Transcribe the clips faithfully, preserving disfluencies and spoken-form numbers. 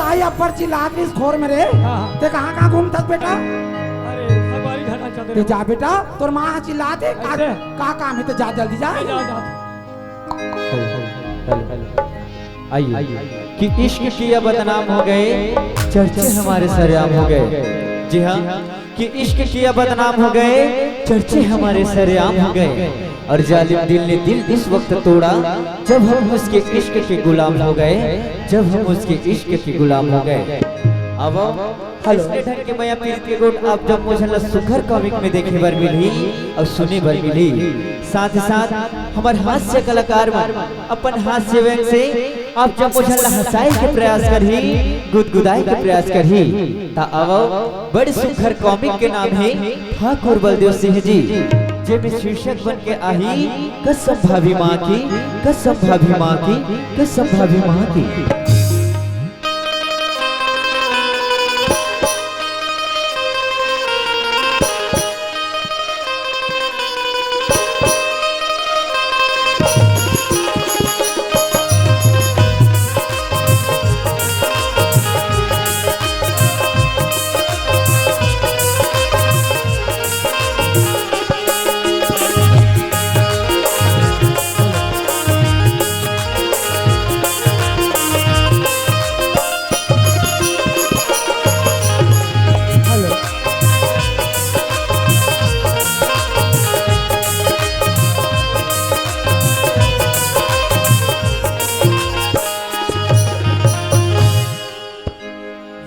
भाई, अब्बड़ चिल्लात रहिस खोर में रे। हाँ, हाँ। ते कहाँ, कहाँ घूमथस बेटा? अरे, सवारी धरना चाहते ते रे। जा बेटा, तोर माँ ह चिल्लात हे, का, ऐसे? का काम हे, ते जा, जल्दी जा। जा, जा, जा। Hello, hello, hello, hello. आइए। कि इश्क किया बदनाम हो गए, चर्चे हमारे सरेआम हो गए। जी हाँ, कि इश्क किया बदनाम हो गए, चर्चे हमारे सरेआम हो गए। और जालिम दिल ने दिल इस वक्त तोड़ा, जब हम उसके इश्क के गुलाम हो गए, जब हम उसके इश्क के गुलाम हो गए। अब हेलो। अइसने ढंग के मया पीरित के गोठ आप जम्मो झन ला सुघर कॉमिक में देखे बर मिलही अउ सुने बर मिलही। साथ ही साथ हमर हास्य कलाकार मन अपन हास्य व्यंग से आप जम्मो झन ला हंसाए के प्रयास करही, गुदगुदाए के प्रयास करही। त आवव, बड़ सुघर कॉमिक के नाम हे ठाकुर बलदेव सिंह जी, जेमे शीर्षक बन के आही कसम भाभी माँ की, कसम भाभी माँ की, कसम भाभी माँ की।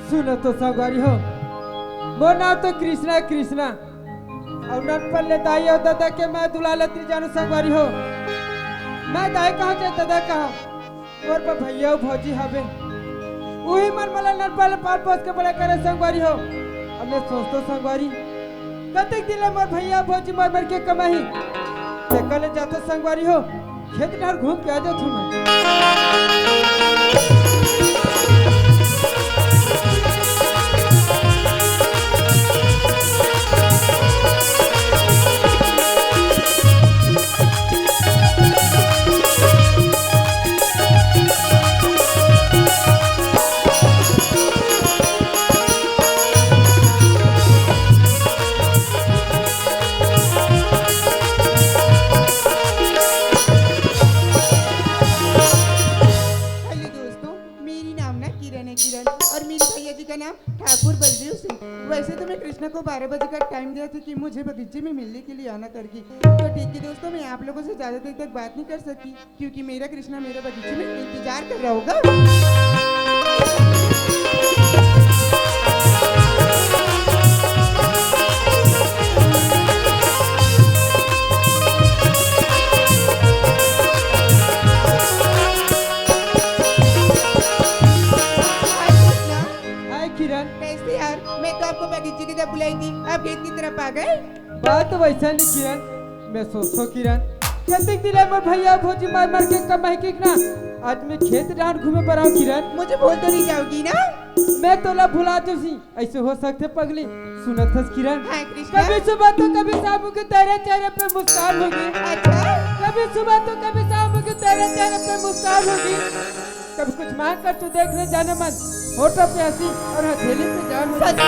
सुनो तो संगवारी हो, मोर नाम तो कृष्णा, कृष्णा। अउ नटपल्ले दाई अउ ददा के मैं दुलालत नइ जानंव संगवारी हो। मैं दाई कहाँ के ददा कहाँ, मोर बर भैया अउ भौजी हवे। उही मन मोला नटपल्ले पाल पोस के बड़े करे संगवारी हो। अब मैं सोचथंव संगवारी, कतेक दिन ले मोर भैया अउ भौजी मर मर के कमाही। तेकर ले जाथंव संगवारी हो, खेत डहर घूम के आ जाथंव मैं। हेलो दोस्तों, मेरी नाम ना किरण है, किरण, और मेरे भैया जी का नाम ठाकुर बलदेव सिंह। वैसे तो मैं कृष्णा को बारह बजे का टाइम दिया था कि मुझे बगीचे में मिलने के लिए आना करके। तो ठीक है दोस्तों, मैं आप लोगों से ज्यादा देर तक बात नहीं कर सकी, क्योंकि मेरा कृष्णा मेरे बगीचे में इंतजार कर रहा होगा। हाय कृष्णा। हाय किरण। कैसे यार, मैं तो आपको बगीचे की तरफ बुलाई थी, आप खेत की तरफ आ गए। बात वैसा नहीं किरण, मैं सोचथंव किरण, कतेक दिन ले मोर भैया भौजी मर मर के कमाही कि ना, आज मैं खेत डहर घूमे बर आंव किरण। मुझे भूल तो नहीं जाओगी ना? मैं तोला भुला जहूं, अइसे हो सकथे पगली? सुनत हस किरण? हाँ, कृष्णा। कभी सुबह तो कभी शाम के तेरे चेहरे पे मुस्कान होगी। अच्छा। कभी सुबह तो कभी शाम के तेरे चेहरे पे मुस्कान होगी। कभी कुछ मांग कर तू देख ले जानेमन, होठों पे हंसी और हथेली पे जान होगी। सच।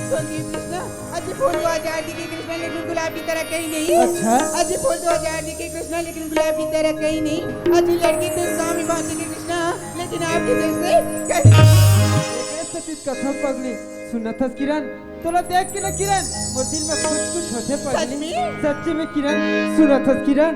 सुनिए कृष्णा, अजी फूल तो हजार दिखे कृष्णा, लेकिन गुलाब की तरह कहीं नहीं। अच्छा। अजी फूल तो हजार दिखे कृष्णा, लेकिन गुलाब की तरह कहीं नहीं। अजी लड़की तो इस गांव में बहुत दिखे कृष्णा, लेकिन आपके जैसे कहीं। एकरे से किस कथम पगली, सुनत हस किरण, तोला देख के ना किरण, मोर दिल में कुछ कुछ होथे पगली। सच में? सच्ची में किरण, सुनत हस किरण।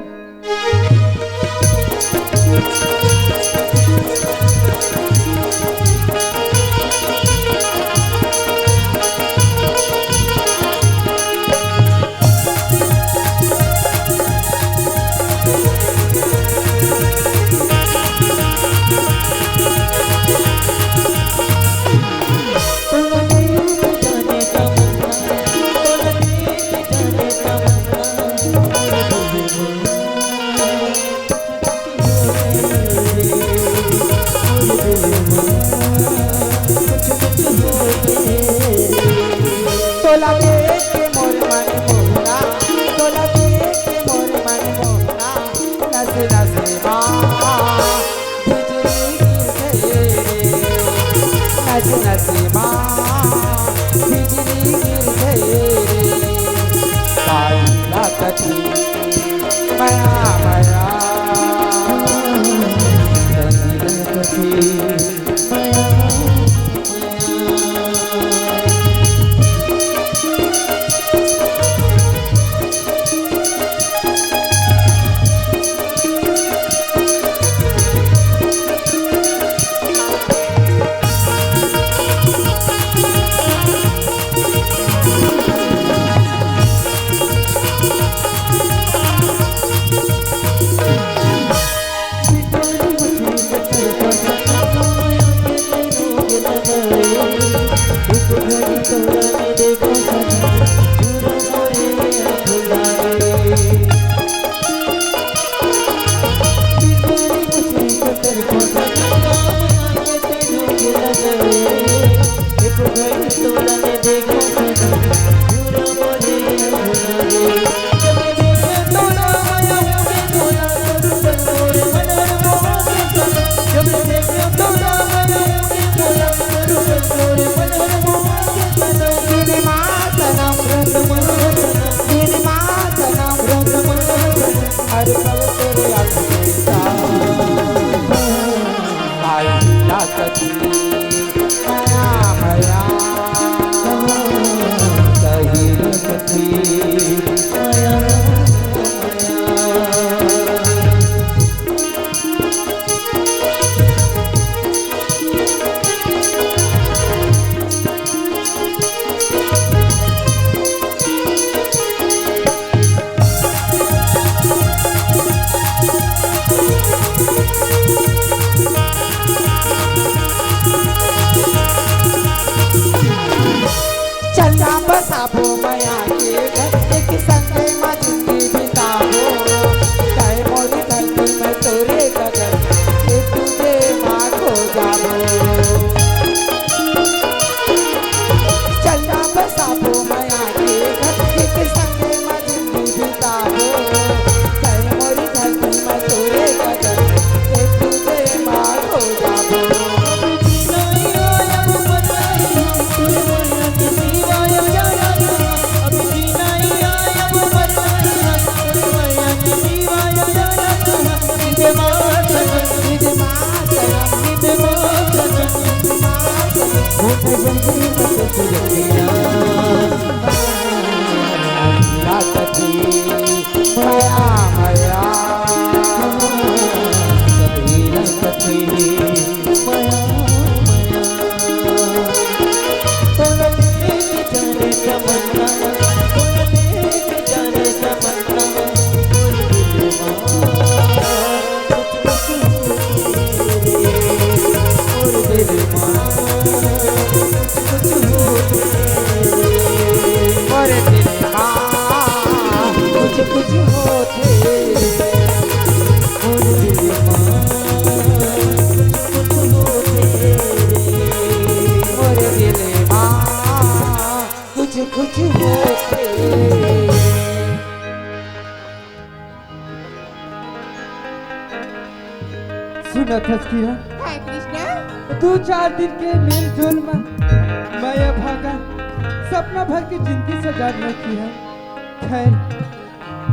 कथी मया मया, कही न कथी मया मया। चलना बसाबो मया के घर, एक संगे मा जिंदगी बिताबो। तय मोरी धरती मैं तोरे गगन, एक दूजे मा खो जाबो। चलना बसाबो मया के घर, एक संगे मा जिंदगी बिताबो। तय मोरी धरती मैं तोरे गगन, एक दूजे मा खो जाबो। सुनत हस किरण? हाँ कृष्णा। दू चार दिन के मेल जोल में मया भागा सपना भर के जिंदगी सजा दिया किरण। खैर,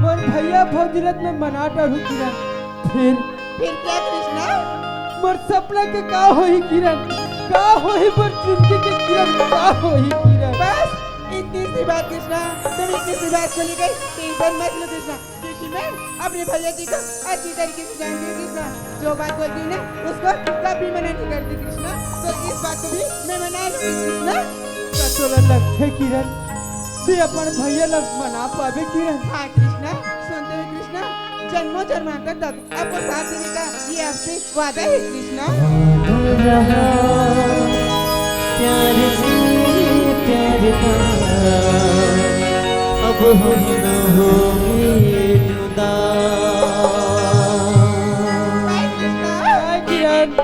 मोर भैया भौजी ला मैं मना डरहूँ किरण। फिर फिर क्या कृष्णा? मोर सपना के का होही किरण? का होही मोर जिंदगी के किरण? का होही किरण? बस इतनी सी बात कृष्णा, तुम इतनी सी बात को लेकर टेंशन मत लो कृष्णा, क्योंकि मैं अपने भैया जी को अच्छी तरीके से जानती हूँ कृष्णा। जो बात बोलती हूँ ना, उसको कभी मना नहीं करती कृष्णा। तो इस बात को भी मैं मना लूंगी कृष्णा। का तोला लगथे किरण, तू अपन भैया ला मना पाबे किरण? हाँ कृष्णा, सुनते हुए कृष्णा, जन्मों जन्मांतर तक आपको साथ देने का ये आपसे वादा है कृष्णा। बादल रहा प्यार से प्यार का, अब हम ना होंगे जुदा। बाय कृष्णा। बाय किरण।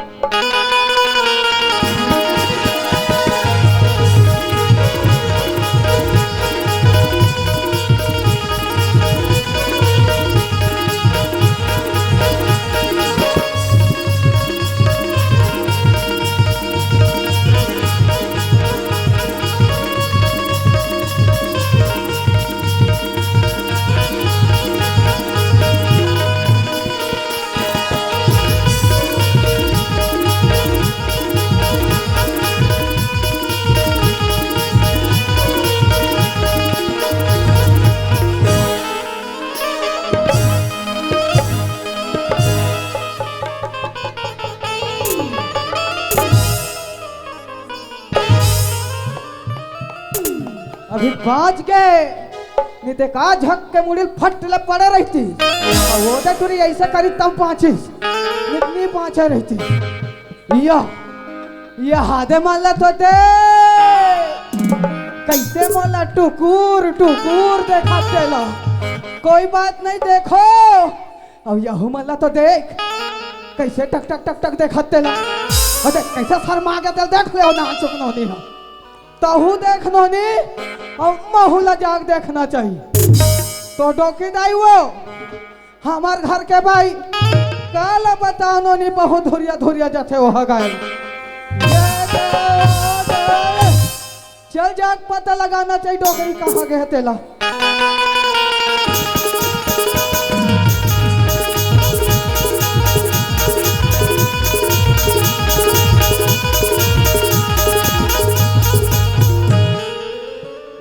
बाँच गे। नहीं ते का झक के मुड़ी ल फट ले पड़े रहितिस। अउ ओ दे टुरी अइसे करिस तब बाँचिस। नहीं, नहीं बाँचे रहितिस। या, या हा दे मोला तो दे। कइसे मोला टुकुर टुकुर देखथे तेला। कोई बात नहीं, देखो। अउ यहू मोला तो देख, कइसे टक टक टक टक देखथे तेला। अरे कइसे शर्मा गे तेला देख ले, अउ नानचुक नोनी ह। तहूँ देख नोनी, अउ महूँ ला जाके देखना चाही। तो डोकरी दाई वो, हमर घर के बाई, काला बताओ नोनी, बहुत धुरिया धुरिया जाथे ओहा गाय। ये दे, वो दे। चल जाके पता लगाना चाही डोकरी कहाँ गे हे तेला।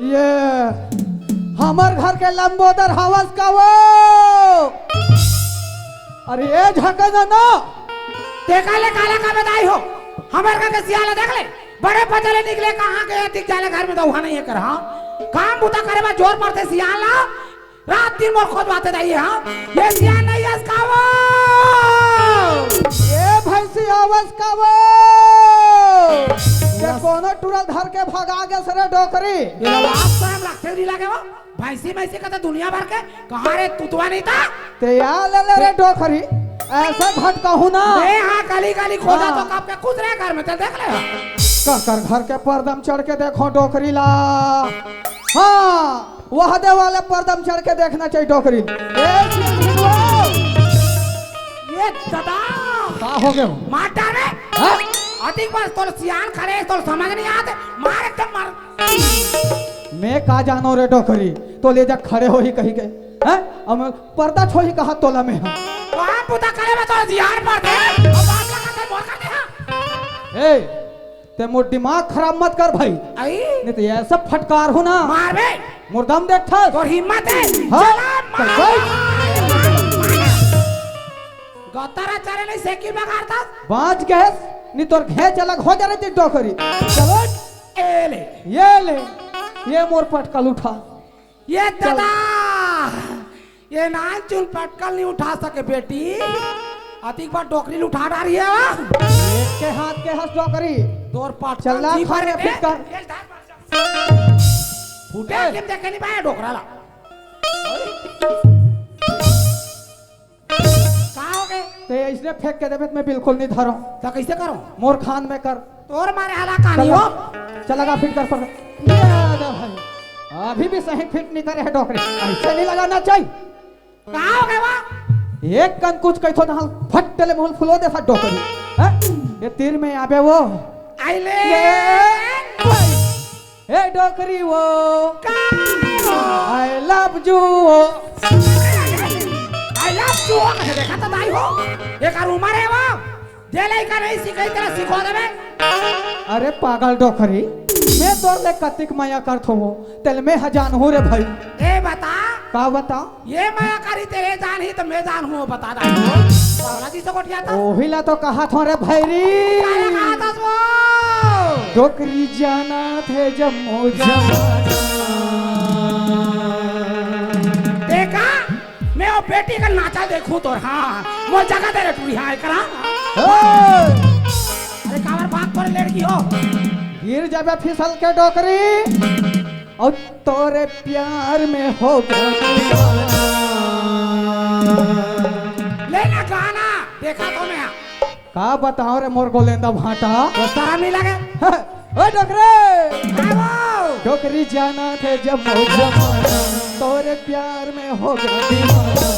ये हमर घर के लंबोदर हवस का वो? अरे ए झकन ना। तेका ले काला का बताई हो? हमर घर के सियान ला देख ले। बड़े पजले निकले, कहाँ गे दिख जाले घर में तो वहाँ नहीं है कर, हाँ? काम बुता करे बर जोर पड़थे सियान ला। रात दिन मोर खोजवाथे दाई, हाँ? ये सियान नहीं है इसका वो। ए भैंसी हवस का वो? ये कोनो टुरा ल धर के भगा गे रे डोकरी। ये लाज शरम रखथे नहीं लगे वो। भैंसी, भैंसी का तो दुनिया भर के, कहाँ रे तुतवा नहीं था? ते या ले ले रे डोकरी, अइसे भटकाहूँ ना। ए हाँ, गली गली खोजा हाँ। तो कब के खुद रहे घर में, ते देख ले। कर कर घर के पर्दा म चढ़ के देखो डोकरी ला। हाँ, वह दे वाले पर्दा म चढ़ के देखना चाही डोकरी। ए, ये दादा। का हो गे? मार डारे। हाँ? अतिक बस तोर सियान खड़े, तोर समझ नहीं आत। मार एकदम मार। मैं का जानों रे डोकरी, तो ले जा खड़े होही कही के, हैं? अब पर्दा छोही कहा तोला में, हाँ। काम बुता करे में तो जियार पर दे, अब बात लगा दे, मोर कर दे, हाँ। ए, ते मोर दिमाग खराब मत कर भाई। आई? नहीं तो ऐसा फटकारहूँ ना। मार बे। मोर दम देख था। तोर हिम्मत है? हाँ? चला, मार, चल भाई। मार, मार, मार। गतरा चले नहीं, साइकिल बगाड़ता। बाँच गे, नहीं तोर घेंच अलग हो जा रही थी डोकरी। चलो। ए ले। ये ले, ये मोर पटकल उठा। ये चल। दादा, ये नानचुन पटकल नहीं उठा सके बेटी। अतिक बार डोकरी ल उठा डारी हे। एक के हाथ के हस डोकरी। तोर पटकल चल ला, जी खा भर रे, के फिट कर। ये डाल मार जा। फूटे ए। के देखे नहीं पाया डोकरा ला। का हो गे? ते अइसने फेंक के देबे त मैं बिल्कुल नहीं धरों। त कइसे करों? मोर खांध में कर। तोर मारे हाला कहानी चल, हो। चल लगा फिट कर पर। ये आ जा भाई। अभी भी सही फिट नहीं करे हे डोकरी। अइसे नहीं लगाना चाहिए। का हो गे वो? एक कन कुछ कहिथों ना, फट ले मुंह फुलो देथा डोकरी। हैं? ये तीर में आबे वो। आई ले। ये भाई। ए डोकरी वो, का? I love you वो। I love you वो कहे देखा तो दाई हो। एकर उमर हे वो। जे लइका नहीं सिखही, तेला सिखो देबे। अरे पागल डोकरी, मैं तोर ले कतिक मया करथों वो, तेला मैं ह जानहूँ रे भाई। ए बता। का बता? ये मया करी तेरे जान ही तो मैं जान हूँ, बता दा। पावला जी से गोठिया था। ओही ला तो कहा थो रे भैरी। काहे कहा था वो? डोकरी जाना थे जम्मो जमाना। देखा, मैं वो बेटी का नाचा देखूं तो, हाँ, वो जगह दे रे टूरी, हाँ, एकरा। ओए! अरे कावर भाग पर लड़की हो। गिर जाबे फिसल के डोकरी। अउ तोरे प्यार में हो गया दीवाना। ले ना गाना, देखा तो मैं। का बताओ रे मोर गोलेंदा भांटा। तो सारा मिला के। ओ डोकरे। आओ। डोकरी जाना थे जम्मो जमाना, तोरे प्यार में हो गया दीवाना।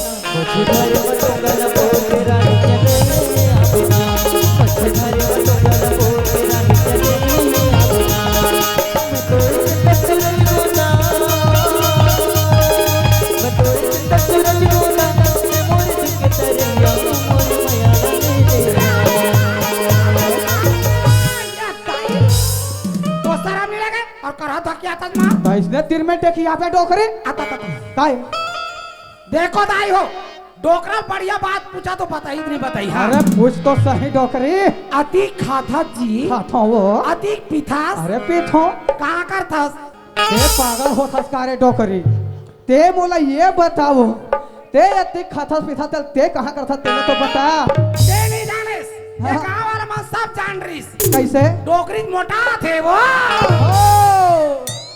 दोस्तारा मिलेगे और करत हो क्या तजमा? तो इसने तीर में टेकी यहाँ पे डोकरे। आता, आता, आता। काय? देखो दाई हो, डोकरा बढ़िया बात पूछा तो बताई नहीं बताई, हाँ। अरे पूछ तो सही डोकरी। अति खाथस जी। खाथों वो। अति पीथस। अरे पीथों। कहाँ करथस? ते पागल होथस का रे डोकरी? ते मोला ये बताओ, ते अतिक खाथस पीथस तेल, ते कहाँ करथस, तेला तो बता। ते नहीं जानिस, ये हाँ। गाँव वाला मन सब जान रहिस। कैसे? डोकरी मोटा थे वो। ओ,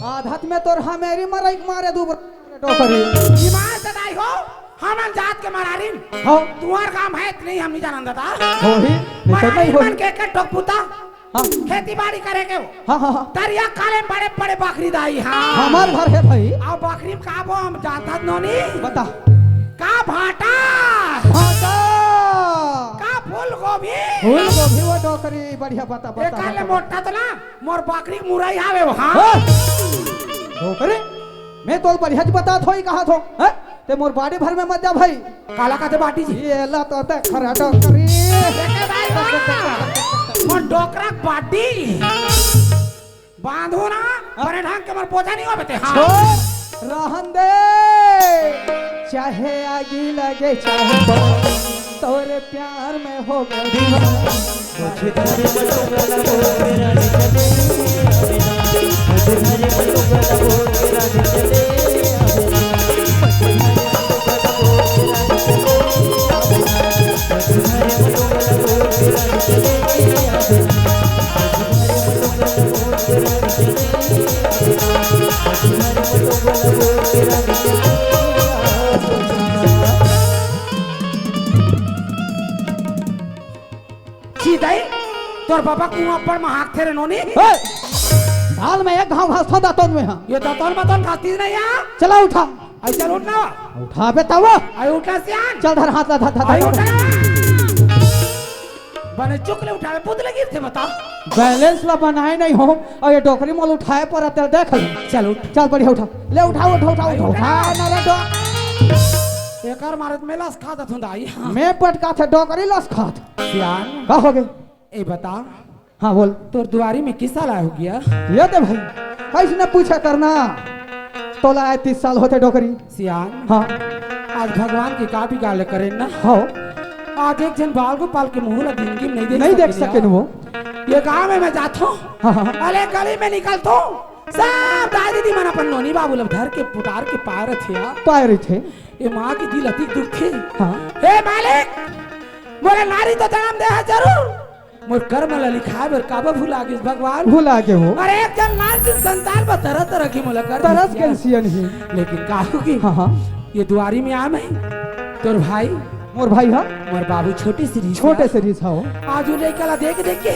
आदत में तोर हमेरी मरई के मारे दू बर-, डोकरी। ईमान से दाई हो, हमन जात के मरारिन। हाँ। तुहर काम है, नहीं हम नहीं जानन दादा। होही, नहीं तो मरारिन नहीं होही। मन के, के टोक पुता। हाँ। खेती बाड़ी करे के हो। हाँ, हाँ, हाँ। तरिया काले बड़े बड़े बकरी दाई, हाँ। हमार घर है भाई। अब बकरी में का बो हम जानत नोनी। बता। का भाटा। भाटा। का फूल गोभी। फूल गोभी वो डोकरी बढ़िया बता, बता, एकर ले बता। मोटा तो ना, मोर बकरी के मुरई हावे वो, हाँ। हाँ। डोकरी, मैं तोल बढ़िया जी बतात होई कहा थो, हैं? ते मोर बाड़ी भर में मत जा भाई। काला कथे बाटी जी? ये ला तो ते खरा डोकरी। देखे भाई बा, मोर डोकरा बाटी। बांधो ना, हाँ। बने ढंग के मोर बोझा नहीं होबे ते, हाँ। छोड़, रहन दे। चाहे आगी लगे, चाहे बरफ, तोरे प्यार में हो गए दीवाना। जी दाई, तोर बाबा कुआं पर महाक थे रे नोनी। ए, दाल में एक घाव घास था दातन में, हाँ। ये दातन मातन खाती नहीं, हाँ। चला उठा। आई चल उठ ना। उठा बे तब। आई उठ ना सियान। चल धर हाथ ला, धर, धर, आई धर। उठ ना। बने चुक ले उठावे, बुद लगी थे बता। बैलेंस ला बनाए नहीं हो, और ये डोकरी मोल उठाए पर तेल देख ले। चल उठ। चल बढ़िया उठा। ले उठा, उठा, उठा, आई उठा, उठा। उठा, ना रे डो- एकर मारे में लस खात हूँ दाई। मैं पटका थे डोकरी लस खात। सियान। का हो गए? ए बता। हाँ, बोल। तोर दुआरी में किस साल आए हो गया? ये दे भाई, कैसे न पूछा करना। तोला आए तीस साल होते डोकरी। सियान। हाँ। आज भगवान की का बिगाड़ करे ना। हाँ। आज एक जन बाल गोपाल के मुंह ला जिंदगी में नहीं देख नहीं देख सके सके ना। वो। ये गांव में मैं जाता हूँ। हाँ, हाँ। अरे गली में निकलता हूँ। सब दाई दीदी मन अपन नोनी बाबू ला धर के पुटार के पाए रथे यार। पाए रथे। ये माँ की दिल अतिक दुख थे। हाँ। हे मालिक, मोला नारी तो जन्म दे है जरूर, मोर कर्म ला लिखाए बर काबर भुला गेस भगवान? भुला गे हो। अरे एक जन नारी संतान बर तरह तरह की मोला कर तरस दिया। के सियन ही। लेकिन काहू की हाँ, हाँ। ये दुआरी में आ मैं, तोर भाई। मोर भाई हा? मोर बाबू छोटे से रिस छोटे हा। से रिस हा हो। आज वो लइका ला देख देख के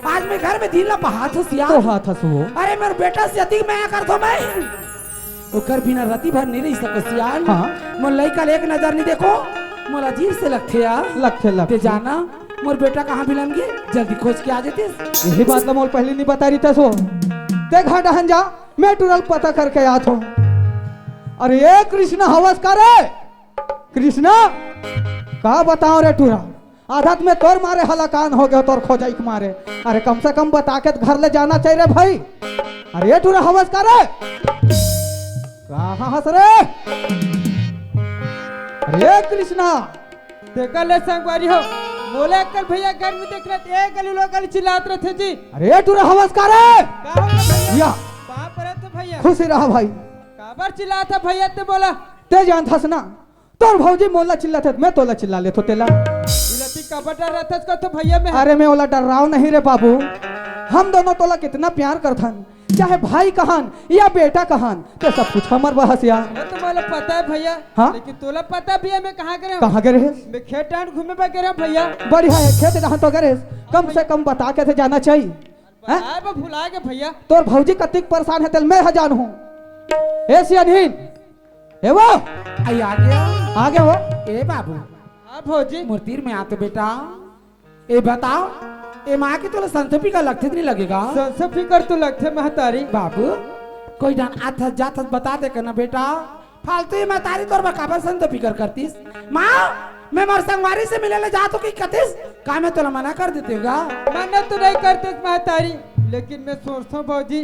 आज मैं घर में दिल ला पहात हो सिया। तो हाथ हस वो। अरे मोर बेटा से अधिक मया करथो मैं। ओकर बिना रति भर नहीं रह सको सियान। हाँ। मोर लइका ले एक नजर नहीं देखो, मोर अजीब से लगथे यार। लगथे, लगथे। ते जाना, मोर बेटा कहाँ बिलन गे, जल्दी खोज के आ जाते। यही बात ला मोर पहले नहीं बता रही था सो। ते घर डहन जा, मैं टूरा ल पता करके आत हूँ। अरे ए कृष्णा हवस का रे? कृष्णा, का बताओ रे टूरा? आदत में तोर मारे हलाकान हो गयो, तोर खोजई के मारे। अरे कम से कम बता के घर ले जाना चाहिए रे भाई। अरे ए टूरा हवस का रे? कहाँ हस रे? अरे कृष्णा। देखा ले संगवारी हो, मोला कल भैया घर में देख रहे थे, ए गली लो गली चिल्लात रहे थे जी। अरे ए टूरा हवस का रे? का हो गया भैया? या। बाप रे तो भैया। खुशी रहा भाई। काबर चिल्लात है भैया ते बोला? ते जानथस ना, तोर भौजी मोला चिल्लाथे, मैं तोला चिल्ला लेथो तेला। इलती कबड्डा रहथस का तो भैया मैं। अरे मैं ओला डर्राव नहीं रे बाबू, हम दोनों तोला कितना प्यार करथन, चाहे भाई कहन या बेटा कहन, ते सब कुछ हमर बहस या। वो तो मोला पता है भैया। हाँ? लेकिन तोला पता भी है मैं कहाँ गे रहेंव? कहाँ गे रहेस? मैं खेत डांड घूमे बर गे रहेंव भैया। बढ़िया है, खेत डांड तो गे रहेस, कम से कम बता के थे जाना चाहिए। हैं? बताए बर भुला गे भैया। तोर भौजी कतिक परेशान है तेल मैं ह जानहूँ। ए सियानहीन, ए वो? आई आ गया। आ गया वो? ए बाबू। हाँ भौजी। मोर तीर में आते बेटा। ए बताओ, ए माँ की तोला संसो फिकर लगथे कि नहीं लगेगा? संसो फिकर तो लगथे महतारी। बाबू, कोई डान आथस जाथस बता दे करना बेटा। फालतू ही महतारी तोर बर काबर संसो फिकर करतीस? माँ, मैं मोर संगवारी से मिले ले जात हूँ कि कतिस? का मैं तोला मना कर देते होगा? मना तो नहीं करते महतारी, लेकिन मैं सोचता हूँ भौजी,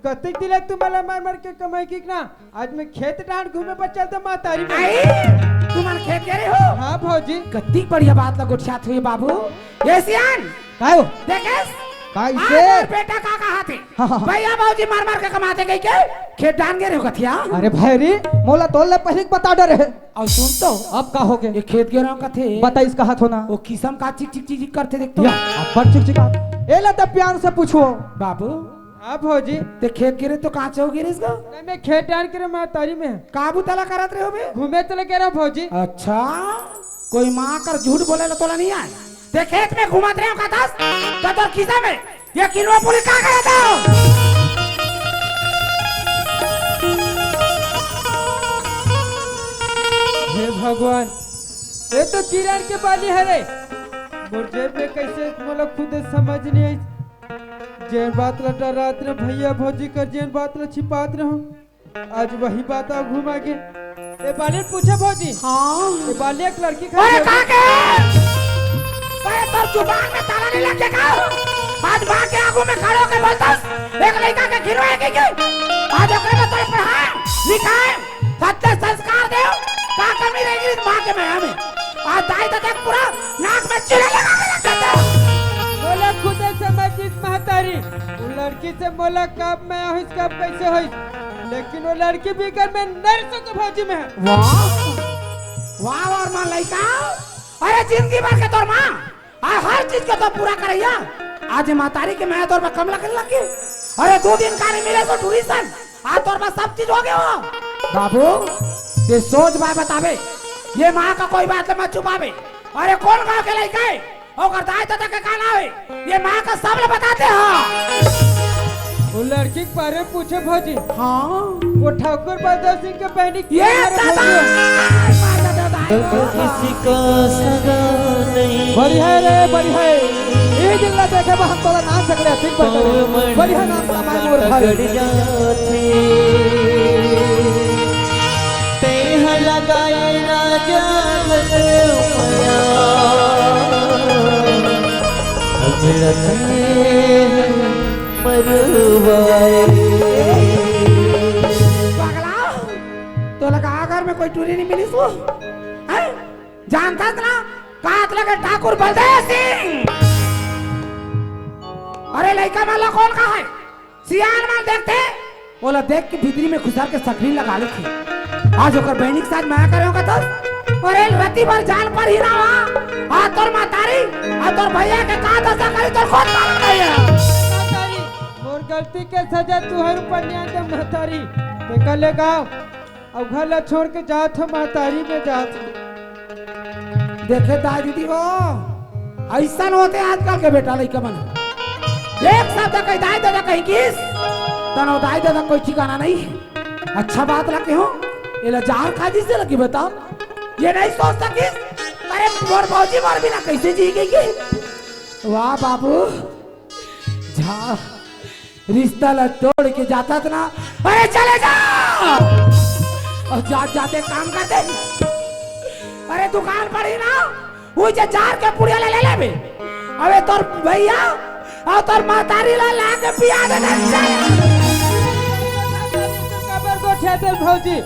कतिक दिन ले तू मला मार मार के कमाई की ना, आज मैं खेत डांड घूमे बर चलता महतारी। आई, तुमन खेत गे रहे हो? हाँ भौजी। कतिक बढ़िया बात ला गोठियात हुई बाबू। ये सियान, काय हो? देखेस, कइसे? हाँ, तोर बेटा का कहाथे? हाँ, हाँ, हाँ। भैया भौजी मार मार के कमाथे कहिके खेत डाहन गे रहेंव कथे। अरे भई रे, मोला तोर ले पहिली बता डरे हे। अउ सुन तो। अब का होगे? ये खेत गे रहेंव कथे। बताइस कहाथों ना। वो किसम का चिक चिक चिक चिक करथे देख तो। या, अब्बड़ चिक चिक आ। एला त प्यार से पूछो। बाबू। हाँ भौजी। ते खेत गे रहे तो कहाँ चल गे रहेस गा? नहीं, मैं खेत डाहन गे रहेंव महतारी में। का बुता ला करत रहे हो बे? घूमे चले गे रहेंव भौजी। अच्छा, कोई माँ कर झूठ बोले ला तोला नहीं आय? ते खेत में घूमत रहेंव कथस, त तोर खिसा में ये किनवा पुली का करत हो? हे भगवान, ये तो किरण के बाली हरे। मोर जेब में कइसे, मोला खुद समझ नहीं आई। जेन बात ला डरात रहेंव भैया भौजी कर, जेन बात ला छिपात रहेंव, आज वही बात आ घुमा के। ए बाली ल पूछे भौजी। हाँ। ए बाली एक लड़की ओए, खड़ी है। का के? अरे, तोर जुबान में ताला नहीं लगे का? आज माँ के आगू में खड़े होके बोलतस, एक लइका के खिलवाए के, के? आज ओकरे में तोर पढ़ाए, लिखाए, सत्य संस्कार देव, का कमी रह गे माँ के मया में? आज दाई ददा पूरा नाक में चूना लगा के रख देते। मोला खुदे समझ जिस महतारी, वो लड़की से मोला कब मया होइस, कब कइसे होइस, लेकिन वो लड़की बिगर मैं नहीं रह सकूं भौजी मैं। वाह, वाह, अउ माँ लइका, अरे जिंदगी भर के तोर माँ, आ हर चीज के तो पूरा करइया, आज महतारी के मया तोर बर कम लगने लग गे। अरे दू दिन का नहीं मिले सो टूरी सन, आज तोर बर सब चीज होगे हो। बाबू, ते सोच बाय बताबे, ये माँ का कोई बात ल मत छुपाबे। अरे कोन गाँव के लइका हे? ओकर दाई ददा के का नाम हे? ये माँ का सब ल बताते हो। वो लड़की के बारे में पूछे भौजी। हाँ। वो ठाकुर बलदेव सिंह के बहिनी ये किरण हरे दादा, भौजी। माँ दादा, दादा। किसी का सगा नहीं। बढ़िया रे, बढ़िया। ए दिन ला देखे बा हम तोला नाम सकले अतिक बटन। बढ़िया नाम कमाए मोर भाई। तेह लगाए ना जागत मया, अब रतने मरवाए। पगला, तोला का घर में कोई टूरी नहीं मिलिस वो? हैं? जानथस ना, कात लगे ठाकुर बलदेव सिंह। अरे लइका मन ला कोन कहाय? सियान मन देखथे, ओला देख के भीतरी में घुसर के सकरी लगा लेथे। आज ओकर बहिनी के साथ मया करे होगा तो, अरे रति भर जान पर ही रहा। आ तोर महतारी, आ तोर भैया के का दशा करी तोर खुद मालूम नहीं हे। महतारी, मोर गलती के सजा तुहर ऊपर नहीं आते महतारी। तेकर ले गाँव अउ घर ला छोड़ के जात हो, महतारी में जात हो। देखे दाई दीदी हो, अइसन होथे आजकल के बेटा लइका मन। एक शब्द कही दाई ददा कही किस, तनो दाई ददा कोई ठिकाना नहीं हे। अच्छा बात ला कहो, एला जार खा जिसे लगी बताओ, ये नहीं सोच सकिस। अरे मोर भौजी मोर बिना कइसे जी गई के? वाह बाबू, जा रिश्ता ला तोड़ के जाथस ना, अरे चले जा, अउ जात जात काम कर दे। अरे दुकान पड़ी ना, उही जे जार के पुड़िया ले, ले लेबे। अबे तोर भैया अउ तोर महतारी ला ला के पिया दे दे, चल। काबर गोठियाथे भौजी?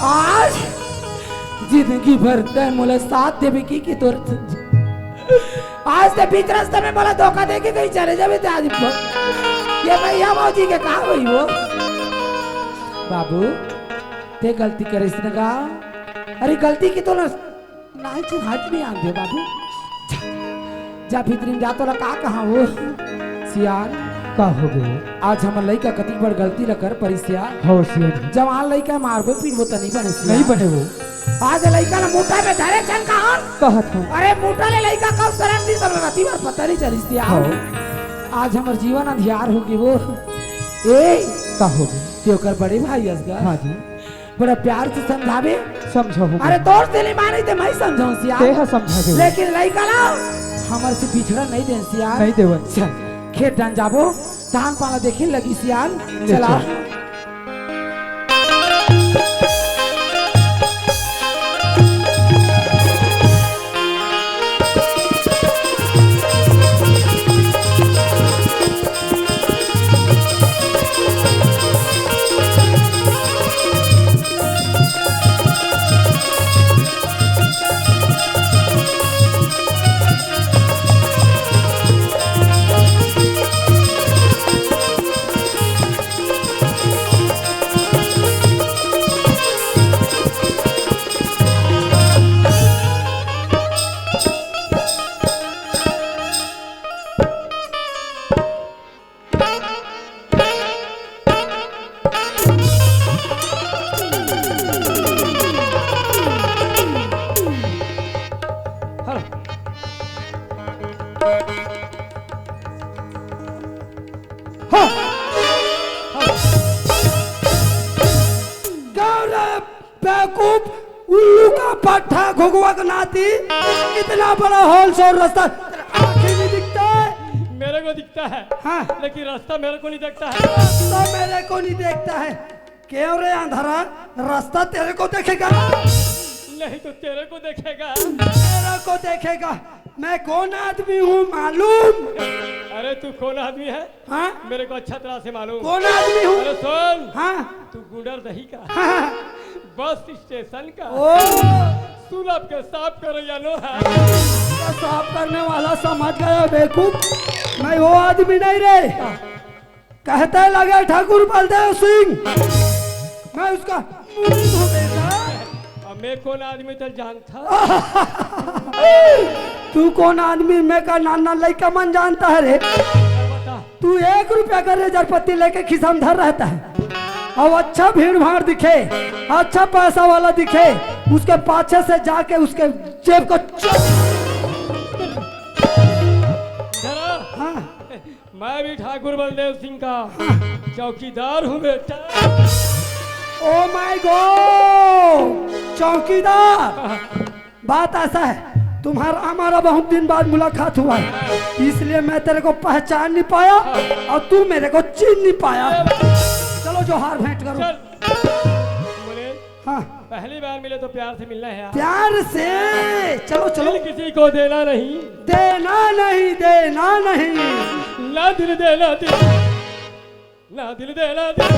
आज जिंदगी भर तैं मोला साथ देबे कि, कि तोर आज ते बीच रास्ता में मोला धोखा देके कहीं चले जाबे ते आज ब-, ये भैया भौजी के का होही वो? बाबू, ते गलती करिस न गा? अरे गलती के तो ना, नाई चुन हाथ नहीं आन दे बाबू। जा, जा भीतरी में जा, तोला का कहा वो? सियान। का होगे? आज हमर लइका कतिक बड़ गलती ला कर परिस सियान। हो सियान। जवान लइका मारबो पीटबो त नहीं बने सियान। नहीं बने वो। आज लइका ला मुठा में धरे चल कहन। कहत हो। अरे मुठा ले लइका कब सरक दिस रति भर पता नहीं चलिस यार। हाँ। आज हमर जीवन अंधियार होगे वो। ए, का होगे? ते ओकर बड़े भाई अस गा। हाँ जी। बड़ा प्यार से समझाबे। समझाहूँ। अरे तोर से नहीं माने ते मैं समझाहूँ सियान। ते हा समझा दे। लेकिन लइका ला हमर से बिछड़न नहीं देन सियान। नहीं देवन। चल, खेत डाहन जाबो। धान पान ला देखे लगही सियान। ले चला। चल। बेवकूफ, उल्लू का पट्ठा, घुघुआ का नाती, इतना बड़ा होल सोल रास्ता, तेरा आँखें नहीं दिखता है? मेरे को दिखता है, हाँ। लेकिन रास्ता मेरे को नहीं दिखता है। रास्ता मेरे को नहीं देखता है। क्यों रे अंधारा, रास्ता तेरे को देखेगा? नहीं तो तेरे को देखेगा। तेरे को देखेगा? मैं कौन आदमी हूँ मालूम? अरे तू कौन आदमी है? हाँ? मेरे को अच्छा तरह से मालूम। कौन आदमी हूँ? अरे सुन। हाँ। तू गुडर दही का। हाँ। बस स्टेशन का। ओ। सुलभ के साफ करैया नोहा। तो साफ करने वाला समझ गया बेवकूफ, मैं वो आदमी नहीं रे। कहते लगे ठाकुर बलदेव सिंह, मैं उसका मुरीद हूँ बेटा। अब मैं कौन आदमी तो जानता। तू कौन आदमी, मैं का नाना लइका मन जानता है रे। बता। तू एक रुपया का रेजर पत्ती लेके खिसा में धर रहता है, और अच्छा भीड़ भाड़ दिखे, अच्छा पैसा वाला दिखे, उसके पाछे से जाके उसके जेब को च- धरा। हाँ। मैं भी ठाकुर बलदेव सिंह का चौकीदार हूँ बेटा। ओ माय गॉड, चौकीदार। बात ऐसा है, तुम्हारा हमारा बहुत दिन बाद मुलाकात हुआ है, इसलिए मैं तेरे को पहचान नहीं पाया और तू मेरे को चीन नहीं पाया। चलो जोहार भेंट करो। चल। बोले, हाँ। पहली बार मिले तो प्यार से मिलना है यार। प्यार से। चलो चलो। दिल किसी को देना नहीं। देना नहीं, देना नहीं। ना दिल देना दिल, ना दिल देना दिल।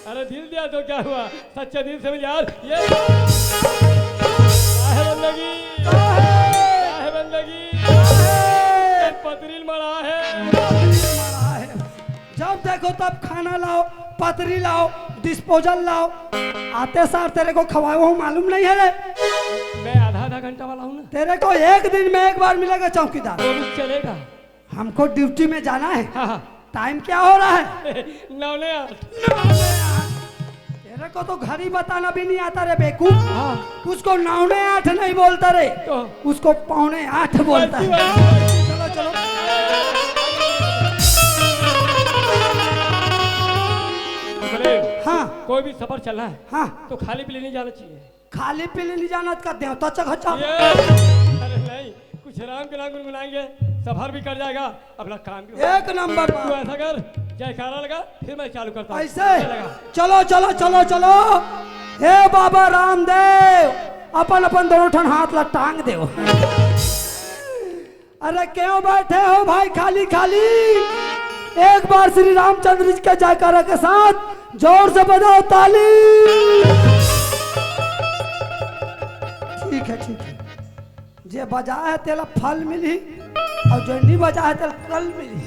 अरे दिल दिया तो क्या हुआ, सच्चे दिल से मिल यार। ये क्या है बंदगी, क्या है बंदगी? पतरील मड़ा है। जब देखो तब खाना लाओ, पतरी लाओ, डिस्पोजल लाओ। आते सार तेरे को खवाए हो मालूम नहीं है रे। मैं आधा आधा घंटा वाला हूँ ना। तेरे को एक दिन में एक बार मिलेगा चौकीदार। वो भी चलेगा। हमको ड्यूटी में जाना है। हाँ, हाँ। टाइम क्या हो रहा है? नौ ने आठ। नौ ने आठ। तेरे को तो घड़ी बताना भी नहीं आता रे बेवकूफ। हाँ। उसको नौ ने आठ नहीं बोलता रे। तो? उसको पौने आठ बोलता है। चलो चलो। अरे, हाँ। कोई भी सफर चलना है, हाँ। तो खाली पीली नहीं जाना चाहिए। खाली पीली नहीं जाना का देवता चघचा। ये, अरे नहीं, कुछ राम के नाम गुनगुनाएंगे, सफर भी कट जाएगा, अपना काम भी हो जाएगा। एक नंबर बात। तू ऐसा कर, जयकारा लगा, फिर मैं चालू करता हूँ। ऐसे? लगा। चलो चलो चलो चलो। हे बाबा रामदेव, अपन अपन दोनों ठन हाथ ला टांग देव। अरे क्यों बैठे हो भाई खाली खाली? एक बार श्री रामचंद्र जी के जयकारा के साथ जोर से बजाओ ताली। ठीक है, ठीक है। जे बजा है तेला फल मिली और जो नहीं बजा है तेला कल मिली।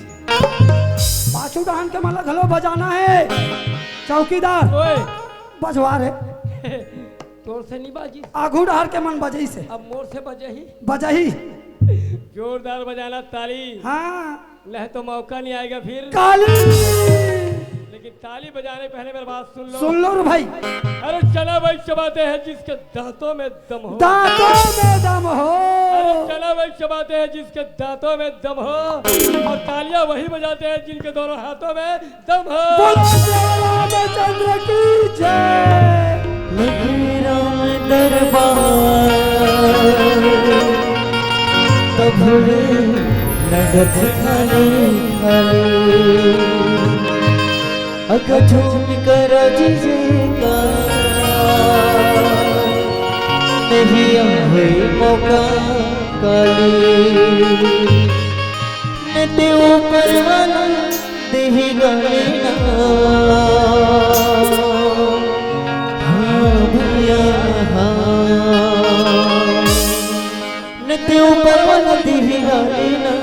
पाछू डहान के मन ला घलो बजाना है। चौकीदार, ओए। बजवा रे। तोर से नहीं बाजी। आघू डहार के मन बजई से। अब मोर से बजही। बजही। जोरदार बजाना ताली। हाँ। नहीं तो मौका नहीं आएगा फिर। काली। लेकिन ताली बजाने पहले मेरी बात सुन लो। सुन लो रे भाई। अरे चना वही चबाते हैं जिसके दांतों में दम हो। दांतों में दम हो। अरे चना वही चबाते हैं जिसके दांतों में दम हो। और तालियां वही बजाते हैं जिनके दोनों हाथों में दम हो। बोलो श्री रामचंद्र की जय। लगे राम दरबार, तब हुए नगद खाने वाले। अगर झूम कर जिसका नहीं आए मौका काले, मैं ते ऊपर वाला देही गाने ना। हाँ भैया, हाँ। न ते ऊपर वाला देही गाने ना।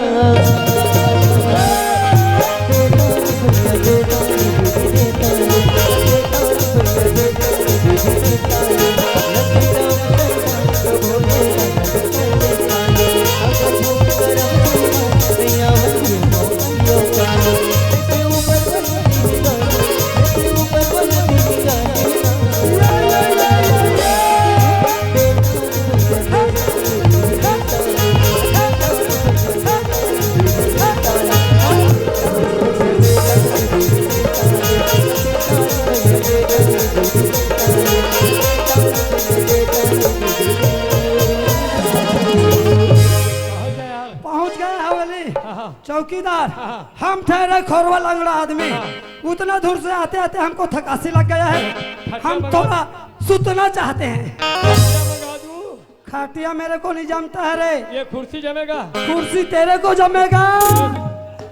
चौकीदार, हाँ। हम ठहरे खोरवा लंगड़ा आदमी। हाँ। उतना दूर से आते आते हमको थकासी लग गया है। खटिया हम मंगा थोड़ा सुतना चाहते हैं। खटिया मंगा दूं? खटिया मेरे को नहीं जमता है रे। ये कुर्सी जमेगा? कुर्सी तेरे को जमेगा।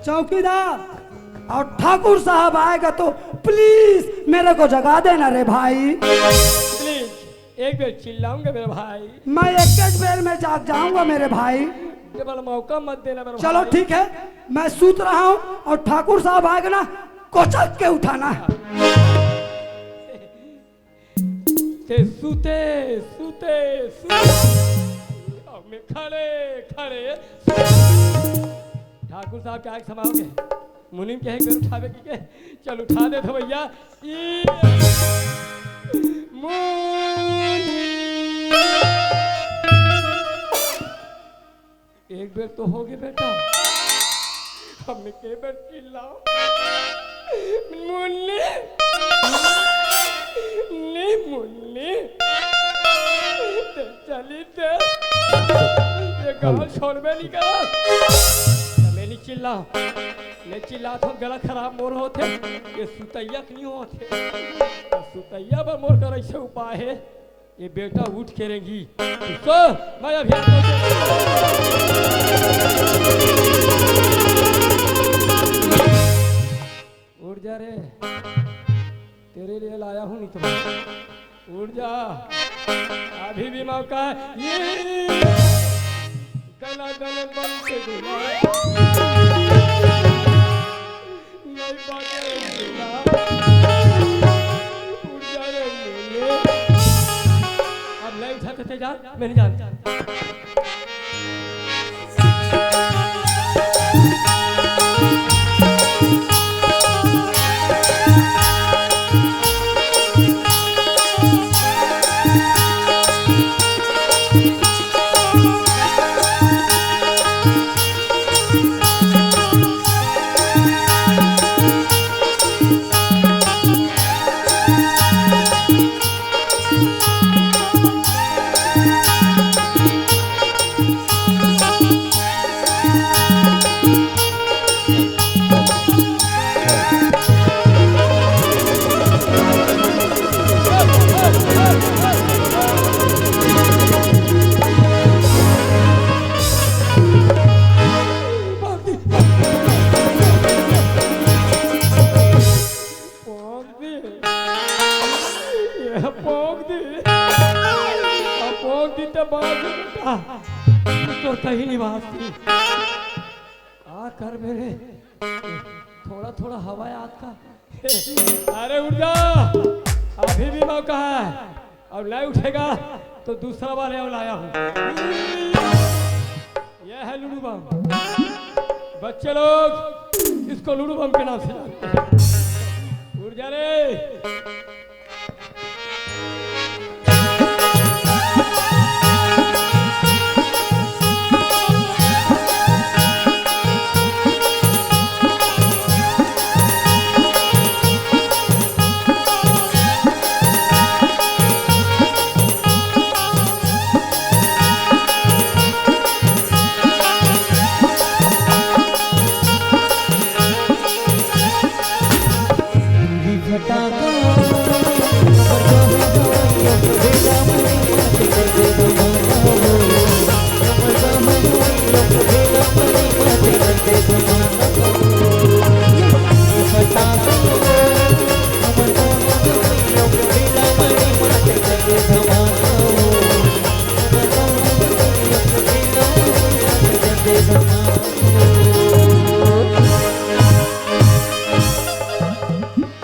चौकीदार, और ठाकुर साहब आएगा तो प्लीज मेरे को जगा देना रे भाई। प्लीज, एक बेर चिल्लाऊंगा मेरे भाई। मैं एक एक बेर में जाग जाऊंगा मेरे भाई। डबल मौका मत देना मेरे चलो भाई। ठीक है, मैं सूत रहा हूँ और ठाकुर साहब आएगा ना, कोचक के उठाना। ते सूते, सूते, सूते। अब मैं खड़े, खड़े। ठाकुर साहब के आगे समाओगे। मुनीम के है, घर उठावे की के? चल उठा दे तो भैया। ई मुनीम। एक बेर तो होगे बेटा। अब मैं के बेर चिल्लाओ? मुन्नी, नी मुन्नी, ते चली ते, ये गाँव छोड़बे नहीं करा। मैं नहीं चिल्ला, मैं चिल्ला तो गला खराब मोर होथे, ये सुतैया के नहीं होथे। सुतैया बर मोर कर ऐसे उपाय है। ये बेटा उठ के रेंगी। तो मैं अभी आपको उठ जा रे, तेरे लिए लाया हूँ नहीं तो। उठ जा, अभी भी मौका है। ये गला गल बन के दुला। नहीं बाटे दुला। उठ जा रे नीले। अब नहीं उठा सकते जा, मैं नहीं जानता। पोंक दी। ये पोंक दी। अब पोंक दी त बाज बेटा। तोर कहीं निवास नहीं। का कर मेरे? थोड़ा थोड़ा हवा है हाथ का। अरे उठ जा, अभी भी मौका है। अब नहीं उठेगा तो दूसरा वाले और लाया हूँ। यह है लूडो बम। बच्चे लोग इसको लूडो बम के नाम से जानते हैं। उठ जा रे।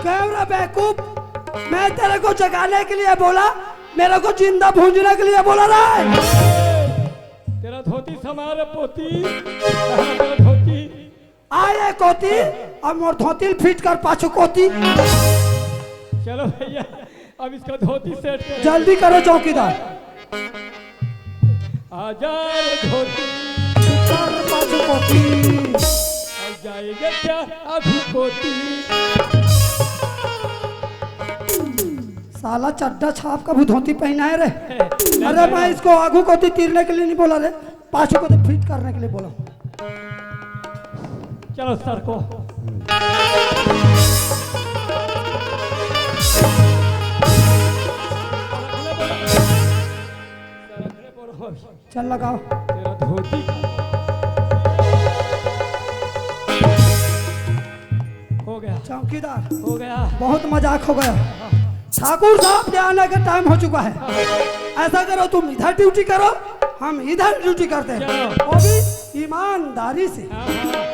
कैमरा बेवकूफ, मैं तेरे को जगाने के लिए बोला, मेरे को जिंदा भूंजने के लिए बोला रे। तेरा धोती समार पोती, तेरा धोती। आए कोती, अब मोर धोती फिट कर पाछू कोती। चलो भैया, अब इसका धोती सेट करो। जल्दी करो चौकीदार। आजा रे धोती। कर पाछू कोती। अब जाएगा क्या आगू कोती? साला चड्डा छाप का भी धोती पहना है रे। अरे मैं इसको आगू कोती तीरने के लिए नहीं बोला रे, पाछू कोती फिट करने के लिए बोला। चलो सर को। चल लगाओ। तेरा धोती हो गया। चौकीदार, हो गया। बहुत मजाक हो गया। ठाकुर साहब के आने का टाइम हो चुका है। ऐसा करो, तुम इधर ड्यूटी करो, हम इधर ड्यूटी करते हैं, चलो। वो भी ईमानदारी से। हाँ, हाँ।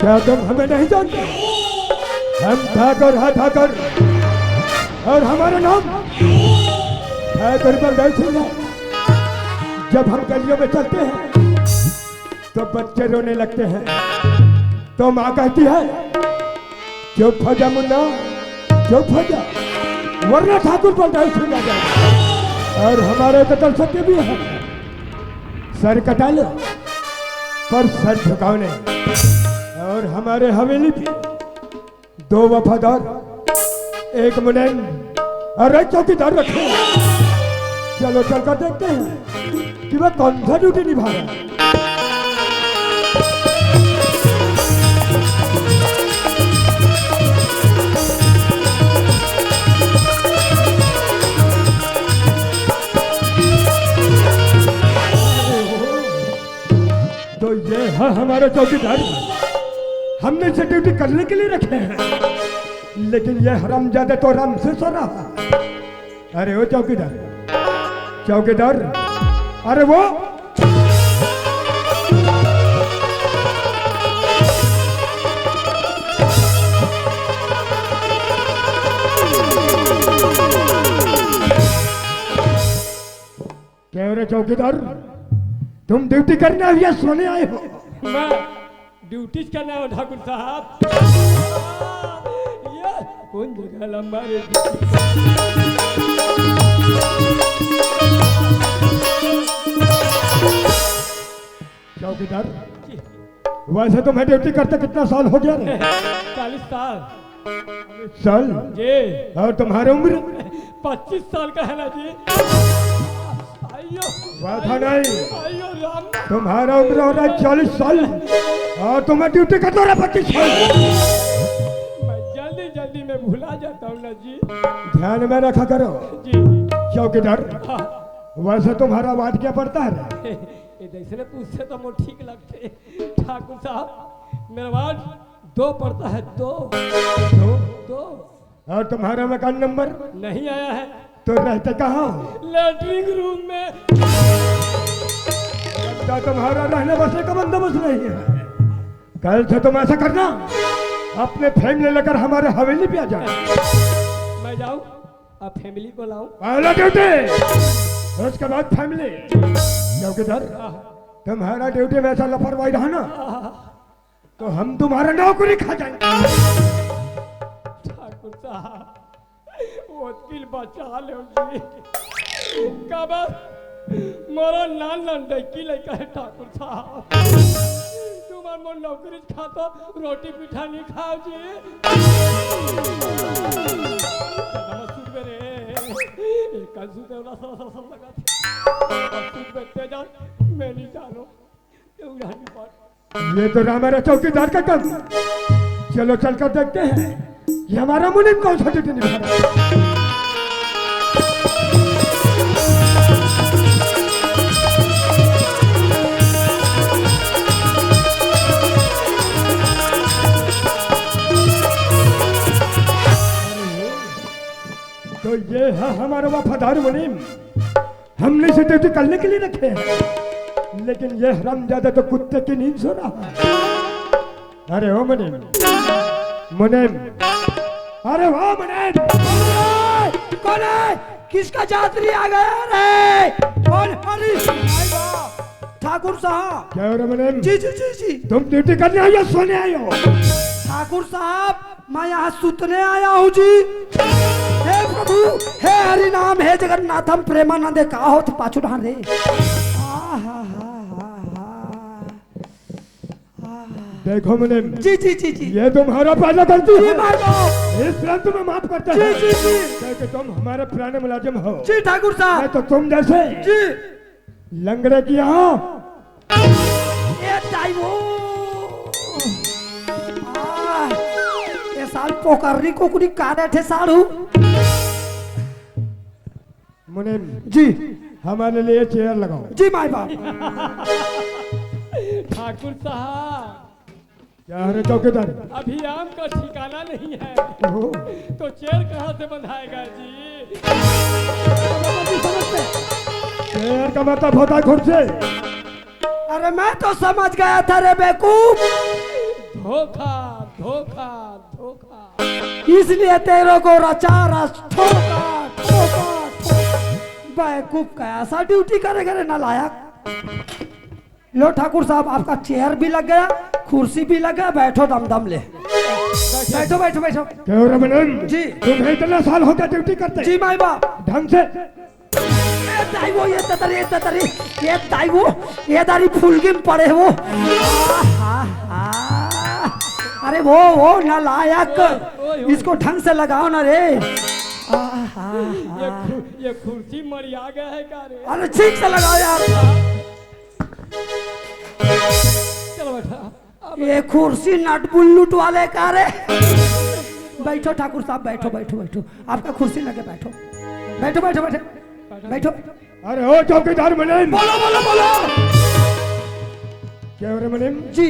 क्या तुम हमें नहीं जानते? हम ठाकुर हैं, ठाकुर। और हमारा नाम ठाकुर बलदेव सिंह है। जब हम गलियों में चलते हैं तो बच्चे रोने लगते हैं, तो माँ कहती है, "चुप हो जा मुन्ना, चुप हो जा, वरना ठाकुर बलदेव सिंह आ जाएगा।" और हमारे तो दर्शक भी हैं, सर कटा लो, पर सर झुकाओ नहीं। और हमारे हवेली पे दो वफादार, एक मुनैम और एक चौकीदार रखे हैं। चलो चलकर देखते हैं कि वह कौन सा ड्यूटी निभा रहा है। तो ये है हमारा चौकीदार, हमने इसे ड्यूटी करने के लिए रखे हैं, लेकिन ये हरामजादा तो आराम से सो रहा है। अरे ओ चौकीदार, चौकीदार, अरे वो क्या हो रे चौकीदार, तुम ड्यूटी करने आए हो या सोने आए हो? मैं ड्यूटी करने आया हूँ ठाकुर साहब। ये कौन जगह लंबा रे? चौकीदार, जी। वैसे तुम्हें ड्यूटी करते कितना साल हो गया रे? चालीस साल। साल? जी। और तुम्हारी उम्र? पच्चीस साल का है ना जी। आइयो। वाह था नहीं। आइयो राम। तुम्हारा उम्र हो रहा है चालीस साल और तुम्हें ड्यूटी करता रहा पच्चीस साल। मैं जल्दी जल्दी में भुला जाता हूँ ना जी। ध्यान में रखा करो। जी। चौकीदार, हाँ। वैसे तुम्हारा वार्ड क्या पड़ता है? ये जैसे ने पूछते तो मुझे ठीक लगते। ठाकुर साहब, मेरा वार्ड दो पड़ता है, दो। दो? दो। और तुम्हारा मकान नंबर? नहीं आया है। तो रहते कहाँ हो? लेटरिन रूम में। गंदा तुम्हारा रहने बसने का बंदोबस्त नहीं है। कल से तुम ऐसा करना, अपने फैमिली लेकर हमारे हवेली पे आ जाओ। मैं जाऊँ, अब फैमिली को लाऊं? पहला ड्यूटी, उसके बाद फैमिली। चौकीदार, तुम्हारा ड्यूटी में ऐसा लापरवाही रहा ना, तो हम तुम्हारा नौकरी खा जाएंगे। ठाकुर साहब, वकील बचा लो जी। काबर मोरो नान नान लड़की लइका है ठाकुर साहब। तुम्हार मोर नौकरी खाता रोटी पीठा नहीं खाओ जी। दादा मत सुनबे रे। एक कान सुनते वाला सर सर सर लगा थे। अब सुनबे ते जान, मैं नहीं जानो। ये तो राम है चौकीदार का काम। चलो चलकर देखते हैं कि हमारा मुनीम कौन सा ड्यूटी निभा रहा है। तो ये है हमारा वफादार मुनीम। हमने इसे ड्यूटी करने के लिए रखे हैं, लेकिन ये हरामजादा तो कुत्ते की नींद सो रहा है। अरे ओ मुनीम, मुनीम, अरे वाह मनेन। अरे, कौन है? किसका जात्री आ गया रे? कौन? अरे, भाई वाह। ठाकुर साहब। क्या हो रहा मनेन? जी, जी, जी, जी। तुम ड्यूटी करने आए हो या सोने आए हो? ठाकुर साहब, मैं यहाँ सुतने आया हूँ जी। हे प्रभु, हे हरि नाम, हे जगन्नाथम प्रेमानंदे, का होत पाछू ढान रे। आ हा हा हा हा। देखो मनेन, जी, जी, जी, जी। ये तुम्हारा पहला गलती जी, है। मार दो। इस तुरंत में माफ करते जी, हैं। जी, जी। क्योंकि तुम हमारे पुराने मुलाजिम हो। जी, ठाकुर साहब। मैं तो तुम जैसे जी। लंगड़े की यहाँ। ये दाई वो। आ, ये साल पोकर्री कुकरी का बैठे साढ़ू। मुनीम जी। हमारे लिए चेयर लगाओ। जी माई बाप। ठाकुर साहब। क्या है रे चौकीदार? अभी आम का ठिकाना नहीं है। ओहो। तो चेयर कहाँ से बंधाएगा जी? चेयर का मतलब होता है कुर्सी। अरे मैं तो समझ गया था रे बेवकूफ। धोखा, धोखा, धोखा। इसलिए तेरे को रचा रच ठोका, ठोका, ठोका। बेवकूफ का ऐसा ड्यूटी करे करे नालायक। लो ठाकुर साहब, आपका चेयर भी लग गया, कुर्सी भी लग गया, बैठो दम दम ले। बैठो, बैठो, बैठो। क्यों रे मनेन? जी। तुम्हें इतना साल हो गया ड्यूटी करते? जी माई बाप। ढंग से। ए दाई वो, ये ततरी, ये ततरी, ये दाई वो, ये दारी फुलगी में पड़े वो। आ, हा, हा। अरे वो, वो नालायक, इसको ढंग से लगाओ ना रे। आ, हा, ये हा। खु-, ये कुर्सी मरिया गया है क्या रे? अरे ठीक से लगाओ यार। चलो बैठा। ये कुर्सी नट बुल्लुट वाले का रे? बैठो ठाकुर साहब, बैठो, बैठो, बैठो। आपका कुर्सी लगे, बैठो। बैठो, बैठो, बैठो। बैठो। अरे ओ चौकीदार मनेन। बोलो, बोलो, बोलो। क्या हो रे मनेन? जी।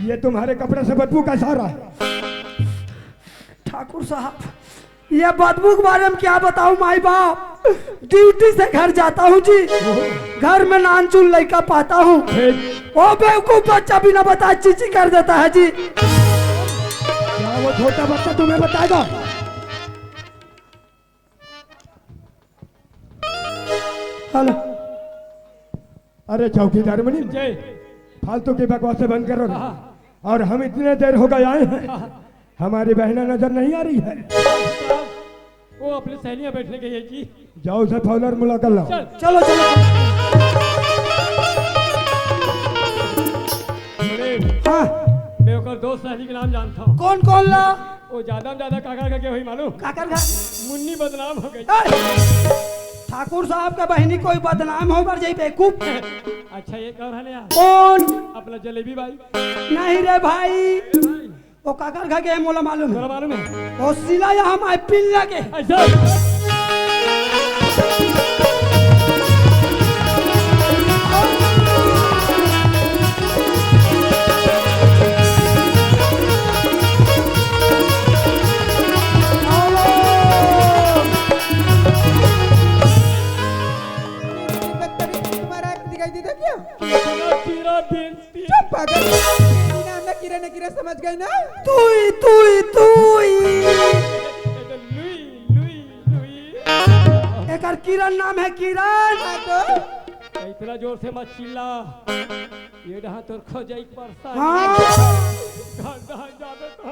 ये तुम्हारे कपड़े से बदबू कैसा आ रहा है? ठाकुर साहब, ये बदबू के बारे में क्या बताऊं माई बाप, ड्यूटी से घर जाता हूँ जी, घर में नानचुन लड़का पाता हूँ, ठीक। वो बेवकूफ बच्चा बिना बताए चीची कर देता है जी। क्या वो छोटा बच्चा तुम्हें बताएगा? हेलो। अरे चौकीदार मनीम, जय। फालतू की बकवासें बंद करो ना। हाँ। और हम इतने देर हो गए आए हैं, हाँ। हमारी बहना नजर नहीं आ रही है। वो अपनी सहेलियां बैठने गई है जी। जाओ उसे फौरन मुलाकात लाओ। चल। चलो, चलो। अरे, हाँ। मैं ओकर दोस्त सहेली के नाम जानता हूँ। कौन, कौन ला? वो ज्यादा में ज्यादा काकर का क्या हुई मालूम? काकर का? मुन्नी बदनाम हो गई। ए! ठाकुर साहब का बहनी कोई बदनाम हो मर जाई बेवकूफ। अच्छा, ये कौन है यार? कौन? अपना जलेबी बाई। नहीं रे भाई, वो काकर घर के है, मोला मालूम है। तोला मालूम है? वो सिला यहाँ माय पिल्ला के। ऐसा? तुम्हारा दिखाई देता क्या? इतना पीरा दिन चुप पागल। तेरी नाम ना किरण है, किरण समझ गए ना? तुई, तुई, तुई। लुई, लुई, लुई। एकर किरण नाम है, किरण। हाँ तो? इतना जोर से मत चिल्ला। ये डहा तोर खोजाई पड़ता है। हाँ। घर डहा जाबे तो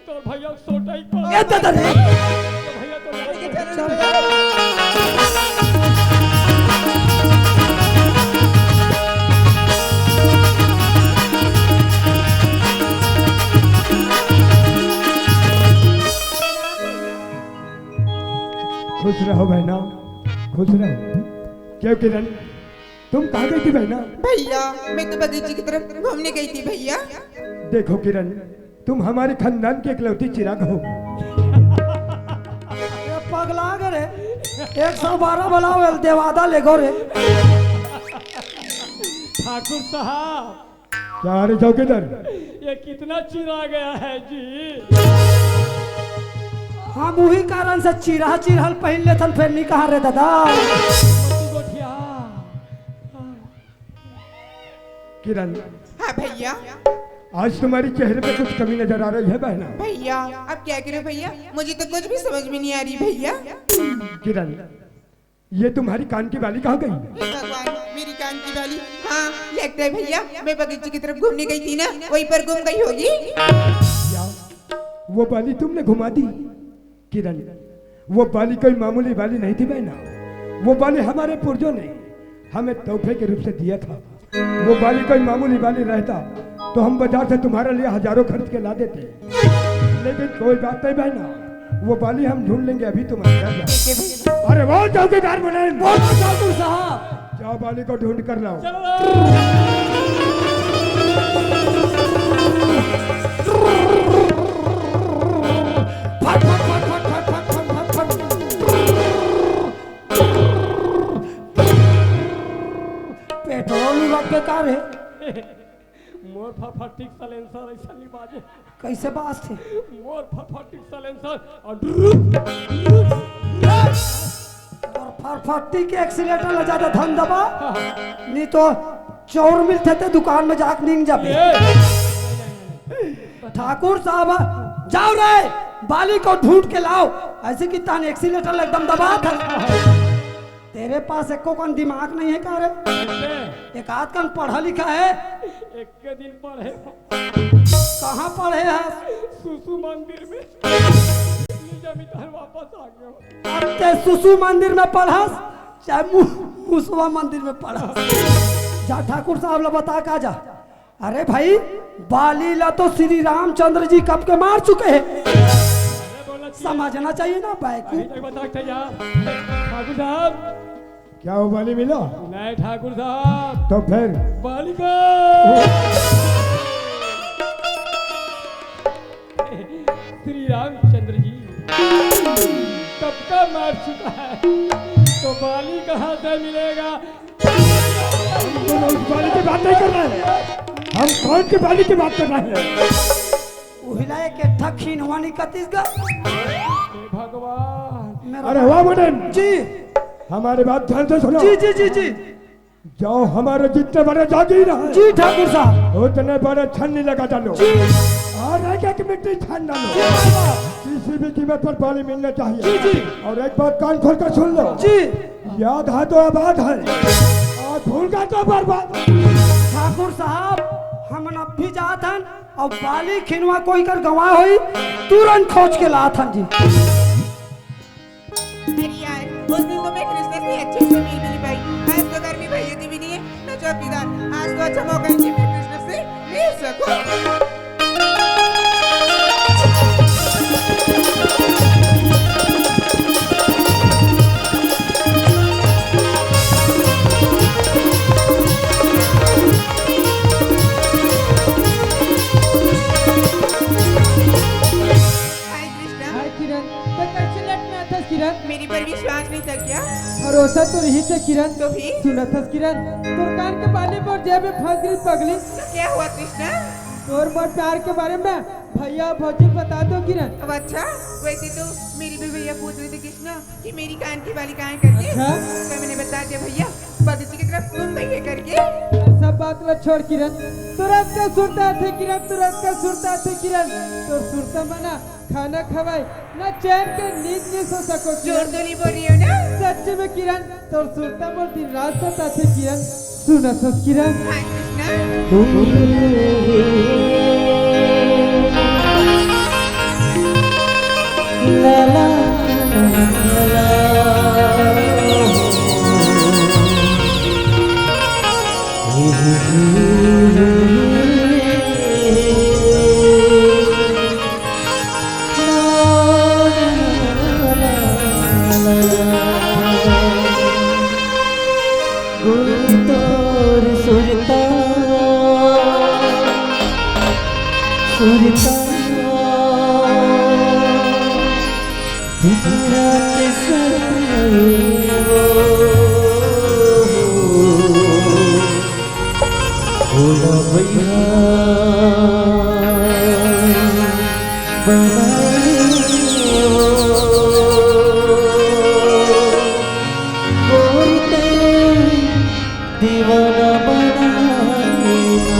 तोर भैया सोटाई पड़ता है। ए दादा रे। तो भैया तो चल। खुश रहो बहना, खुश रहो। क्यों किरण, तुम कहाँ गई थी बहना? भैया, मैं तो बगीचे की तरफ घूमने गई थी भैया। देखो किरण, तुम हमारे खानदान के इकलौती चिराग हो। ए, पगला गे रे, एक सौ बारह बुलाओ, एल देवादा ले गो रे। ठाकुर साहब। क्या रे चौकीदार? ये कितना चिरा गया है जी। हम उही कारण से चिरहा चिरहल पहिन लेथन, फेर नी कहा रे दादा। गोठिया। किरण। हाँ भैया। आज तुम्हारे चेहरे पे कुछ कमी नजर आ रही है बहना। भैया, अब क्या करूं भैया, मुझे तो कुछ भी समझ में नहीं आ रही भैया। किरण, ये तुम्हारी कान की बाली कहाँ गई? हे भगवान, मेरी कान की बाली। हाँ, लगता है भैया, मैं बगीचे की तरफ घूमने गई थी ना, वहीं पर गुम गई होगी। क्या वो बाली तुमने घुमा दी? किरण, वो बाली कोई मामूली बाली नहीं थी बहना। वो बाली हमारे पूर्वजों ने हमें तोहफे के रूप से दिया था। वो बाली कोई मामूली बाली रहता तो हम बाजार से तुम्हारे लिए हजारों खरीद के ला देते, लेकिन कोई बात नहीं बहना, वो बाली हम ढूंढ लेंगे। अभी तुम अंदर जाओ। ठीक है भैया। अरे वाह चौकीदार मुनीम, बोलो ठाकुर साहब। जाओ बाली को ढूंढ कर लाओ। चलो। फट, फट, फट। पेट्रोल रख के का रे? मोर फटफटी के silencer ऐसा नहीं बाजे। कैसे बाजथे? मोर फटफटी के silencer और और फटफटी के accelerator ला ज्यादा धन दबा, नहीं तो चौर मिलथे ते दुकान में जाके नींद जाबे। ए! ठाकुर साहब, जाओ रे, बाली को ढूंढ के लाओ। ऐसे कि तहन accelerator ला एकदम दबा था। तेरे पास एको कन दिमाग नहीं है का रे? कैसे? एक आध कन पढ़ा लिखा है? एक के दिन पढ़े। कहाँ पढ़े है? सुसु मंदिर में। ये जमींदार वापस आ गया। अब ते सुसु मंदिर में पढ़स, चाहे मु-, मुसवा मंदिर में पढ़स। जा ठाकुर साहब ला बता का जा। अरे भाई, बाली ला तो श्री रामचंद्र जी कब के मार चुके हैं। अरे बोला कि समझना चाहिए ना बैकू। अभी तक बता के यार। ठाकुर साहब। क्या वो बाली मिला? नहीं ठाकुर साहब। तो फिर? बालिका। श्री रामचंद्र जी कब का मार चुका है, तो बाली कहाँ से मिलेगा? हम दोनों उस बाली की बात नहीं कर रहे हैं, हम कौन की बाली की बात कर रहे हैं? उहिला एक ठा खिनवा निकतिस गा। हे भगवान। मेरा अरे हुआ मदन जी। हमारी बात ध्यान से सुनो। जी जी जी जी। जाओ हमारे जितने बड़े जागीर हैं जी ठाकुर साहब। उतने बड़े छन्नी लगा डालो जी। और एक एक मिट्टी छान डालो। जी बाबा। किसी भी कीमत पर बाली मिलना चाहिए जी जी। और एक बात कान खोल कर सुन लो जी। याद है तो आबाद है और भूल गए तो बर्बाद। ठाकुर साहब, हम अब भी जात हन और बाली खिनवा कोई कर गंवा होई, तुरंत खोज के लात हन जी। अरे यार, उस दिन तो मैं कृष्णा से अच्छे से मिल भी नहीं पाई। आज तो घर में भैया जी भी नहीं है, ना चौकीदार। आज तो अच्छा मौका है कि मैं कृष्णा से मिल सकूं। हाय कृष्णा। हाय किरण, तो कैसे लट में आथस किरण? मेरी पर विश्वास नहीं था क्या? भरोसा तो रही थे किरण। तो भी? सुनत हस किरण, तोर कान के बाली मोर जेब में फंस गई पगली। तो क्या हुआ कृष्णा? तोर मोर प्यार के बारे में भैया भौजी बता दो किरण। अब अच्छा, वैसे तो मेरी भी भैया पूछ रहे थे कृष्णा कि मेरी कान की बाली कहाँ है करके। अच्छा? तो मैंने बता दिया भैया, बगीचे की तरफ घूम गई है करके। सब बात ला छोड़ किरण, तुरंत का सुरता थे किरण, तुरंत का सुरता थे किरण। तो सुरता मना खाना खवाए ना चैन के नींद नहीं सो सको किरण। झूठ तो नहीं बोल रही हो ना? सच में किरण, तोर सुरता मोर दिन रात सताथे किरण। सुनत हस किरण। हाँ कृष्णा। ला ला ला ला। गुरु तोर सुरता, सुरता, दिन रात सताए वो। भोला भैया बनाए वो। गोरी तेरी दीवाना बनाए वो।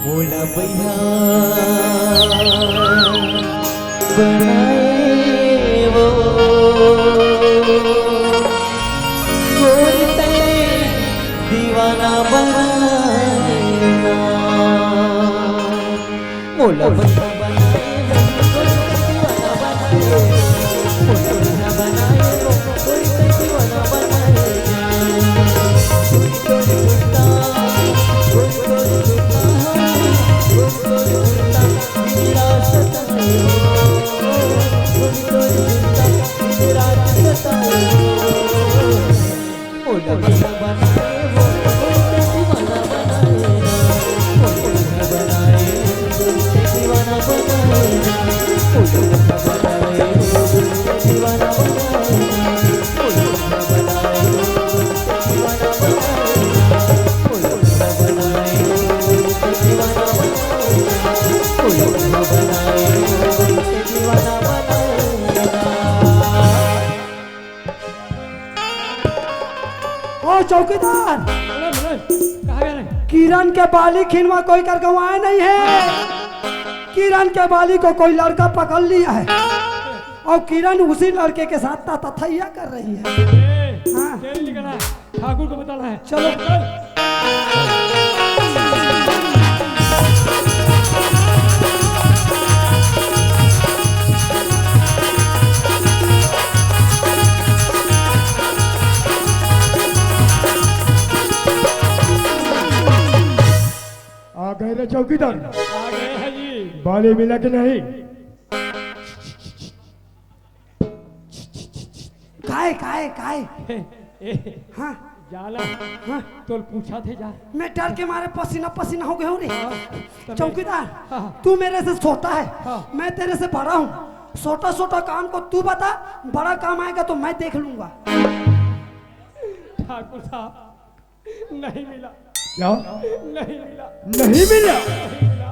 मोला बइहा बनाए वो, मोर तने दीवाना बनाए ना। मोला बइहा बनाए वो, मोर तने दीवाना बनाए ना। मोला बइहा बनाए वो, मोर तने दीवाना बनाए ना। ओ चौकीदार, बोले, बोले, कहाँ गए रहे? किरण के बाली खिनवा कोई कर गंवाए नहीं है। किरण के बाली को कोई लड़का पकड़ लिया है और किरण उसी लड़के के साथ ताताथैया कर रही है। ए, हाँ। तेरी निकला, ठाकुर को बताना है। चलो। चल। आ गए रे चौकीदार। आ गए हैं जी। बाली मिला कि नहीं? काय, काय, काय? ए, ए, हाँ। जाला। हाँ। तोल पूछा थे जा। मैं डर के मारे पसीना पसीना हो गया हूँ रे। हाँ, तब चौकीदार, हाँ। तू मेरे से छोटा है, हाँ। मैं तेरे से बड़ा हूँ। छोटा छोटा काम को तू बता, बड़ा काम आएगा तो मैं देख लूंगा। ठाकुर साहब, नहीं मिला। क्या? नहीं मिला। नहीं मिला? नहीं मिला।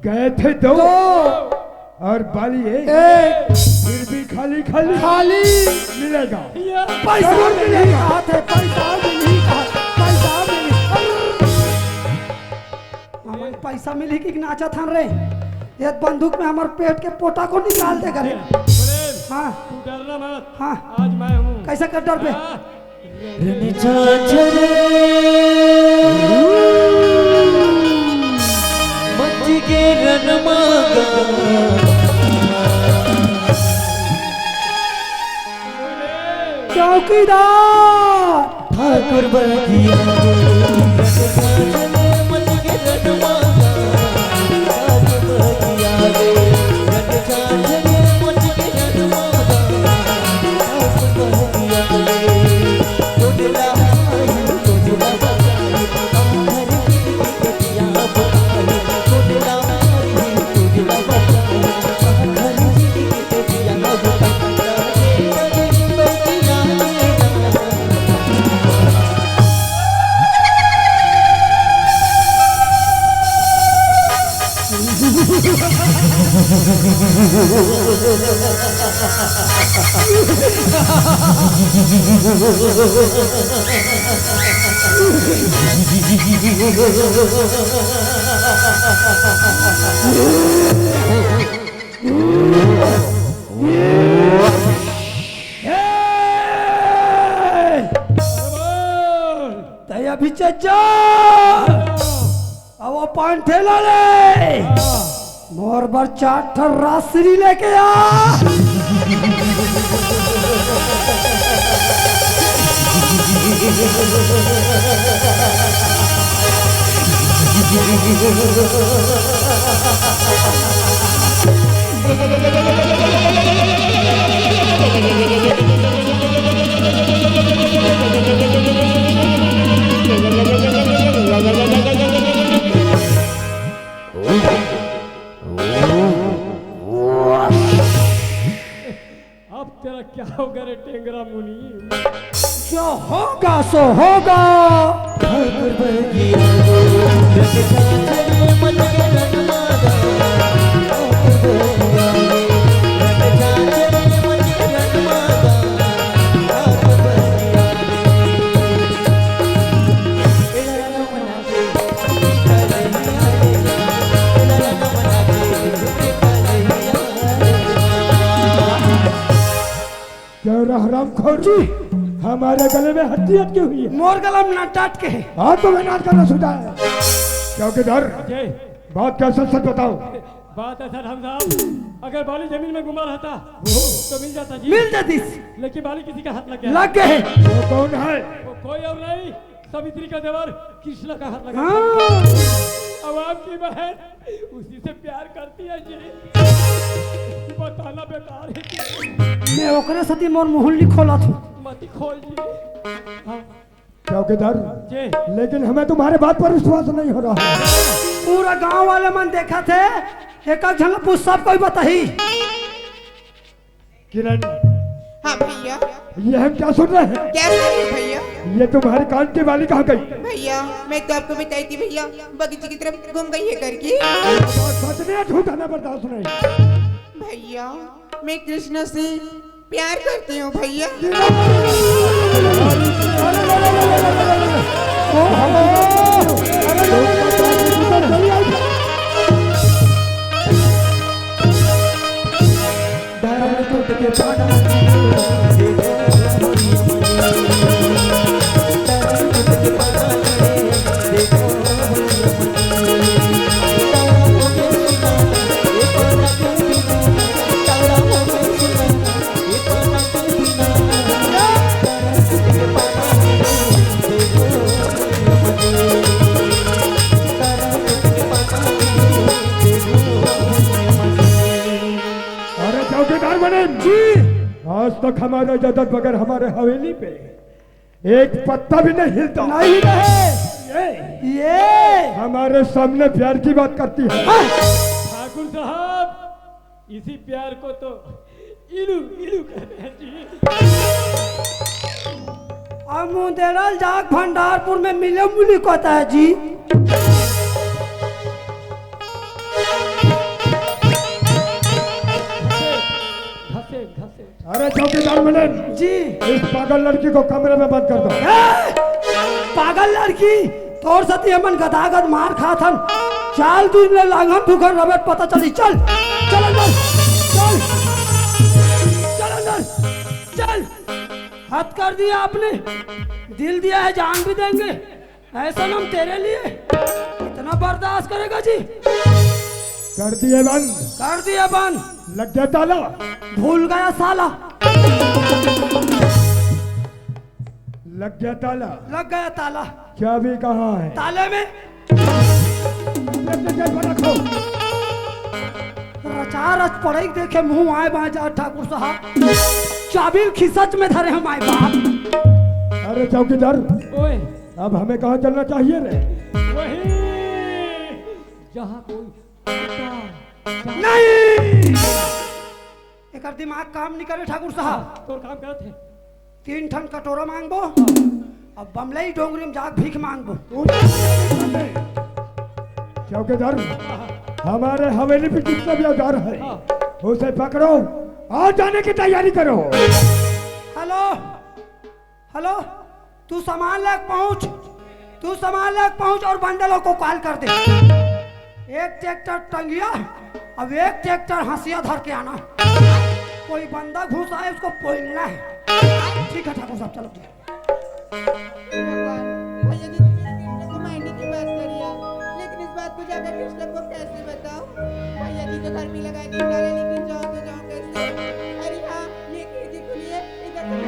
गए थे दो। दो। और बाली है, ए! फिर भी खाली खाली खाली। मिलेगा। ये पैसा जरूर मिली मिलेगा। कहा थे, पैसा मिली कहा, पैसा मिली। हमन पैसा मिली कि नाचा थान रे। ये बंदूक में हमार पेट के पोटा को निकाल दे करे। प्रेम, हाँ। तू डरना मत। हाँ। आज मैं हूँ। कैसे कर डर पे? हाँ। रणछाछर मच के रणमागा। चौकीदार। ठाकुर बगिया रे, रणछाछर मच के रणमागा। ठाकुर बगिया रे, रणछाछर मच के रणमागा। ए! तै अभी चचा अब वो पान ठेला ले। मोर बर चार ठन रासरी लेके आ। अब तेरा क्या होगा रे टेंगरा मुनि? जो होगा सो होगा। क्या रे हरामखोर जी, हमारे गले में हड्डी अटकी हुई है। मोर गला में नट अटके है। हाँ, तो मैं नाच करना सुझा है। चौकीदार, जी। बात क्या, सच सच बताओ। बात है सर, हम साहब, अगर बाली जमीन में गुमा रहता, तो मिल जाता जी। मिल जाती। लेकिन बाली किसी का हाथ लग गया। लग गए। वो कौन है? वो कोई और नहीं, सावित्री का देवर कृष्णा का हाथ लगा। हाँ। अब आपकी बहन उसी से प्यार करती है जी। बताना बेकार है जी। मैं ओकरे साथी मोर मुंह नी खोला थू। मत खोल जी। हाँ। चौकीदार जी। लेकिन हमें तुम्हारे बात पर विश्वास नहीं हो रहा। पूरा गांव वाले मन देखा थे, एक एक झन पूछ, सब कोई बताही। किरण, हाँ भैया। ये हम क्या सुन रहे हैं? क्या सुन रहे भैया? ये तुम्हारी कान की बाली कहाँ गई? भैया, मैं तो आपको बताई थी भैया, बगीचे की तरफ घूम गई है करके। सच में झूठ हमें बर्दाश्त नहीं। भैया, मैं कृष्णा से प्यार करती हूँ भैया। अरे चौकीदार बने जी। आज तक हमारा इजाजत बगैर हमारे हवेली पे एक पत्ता भी नहीं हिलता। नहीं रहे। ये, ये हमारे सामने प्यार की बात करती है। ठाकुर साहब, इसी प्यार को तो इलू इलू कहते हैं जी। अब मुंदेरल जाग भंडारपुर में मिले मुली कहता है जी। अरे चौकीदार मनन, जी। इस पागल लड़की को कमरे में बंद कर दो। ए, पागल लड़की, तोर सती हमन गदागद मार खात हन। चार दिन ले लांघन ठुकन रबेट पता चली। चल, चल अंदर, चल, चल अंदर, चल। हद कर दिया आपने, दिल दिया है, जान भी देंगे। ऐसा नाम तेरे लिए कितना बर्दाश्त करेगा जी? कर दिए बंद। कर दिया बंद। लग गया ताला। भूल गया साला। लग गया ताला। लग गया ताला। चाबी कहाँ है? ताले में। रखो। रचा रच पड़े देखे मुंह आए बाय जा ठाकुर साहब। चाबी खिसच में धरे हम आए बाप। अरे चौकीदार, ओए। अब हमें कहाँ चलना चाहिए रे? वही, जहाँ कोई आता, जहाँ नहीं। एकर दिमाग काम नहीं करे ठाकुर साहब। तोर काम गलत है। तीन ठन कटोरा मांगबो, अब बमलई डोंगरी में जाके भीख मांगबो। चौकीदार, हमारे हवेली पे जितना भी औजार है, हाँ। उसे पकड़ो और जाने की तैयारी करो। हेलो, हेलो, तू सामान लेके पहुंच, तू सामान लेके पहुंच और बंडलों को कॉल कर दे। एक ट्रैक्टर टंगिया, अब एक ट्रैक्टर हंसिया धर के आना। कोई बंदा घुस आए, उसको पोलना है। ठीक है ठाकुर साहब, चलो। भगवान, भैया जी तो मेरे कृष्ण को मारने की बात करी है, लेकिन इस बात को जाकर कृष्ण को कैसे बताऊं? भैया जी तो घर में लगा के डाले, लेकिन जाऊं तो जाऊं कैसे? अरे हाँ, ये खिड़की खुली है, इधर से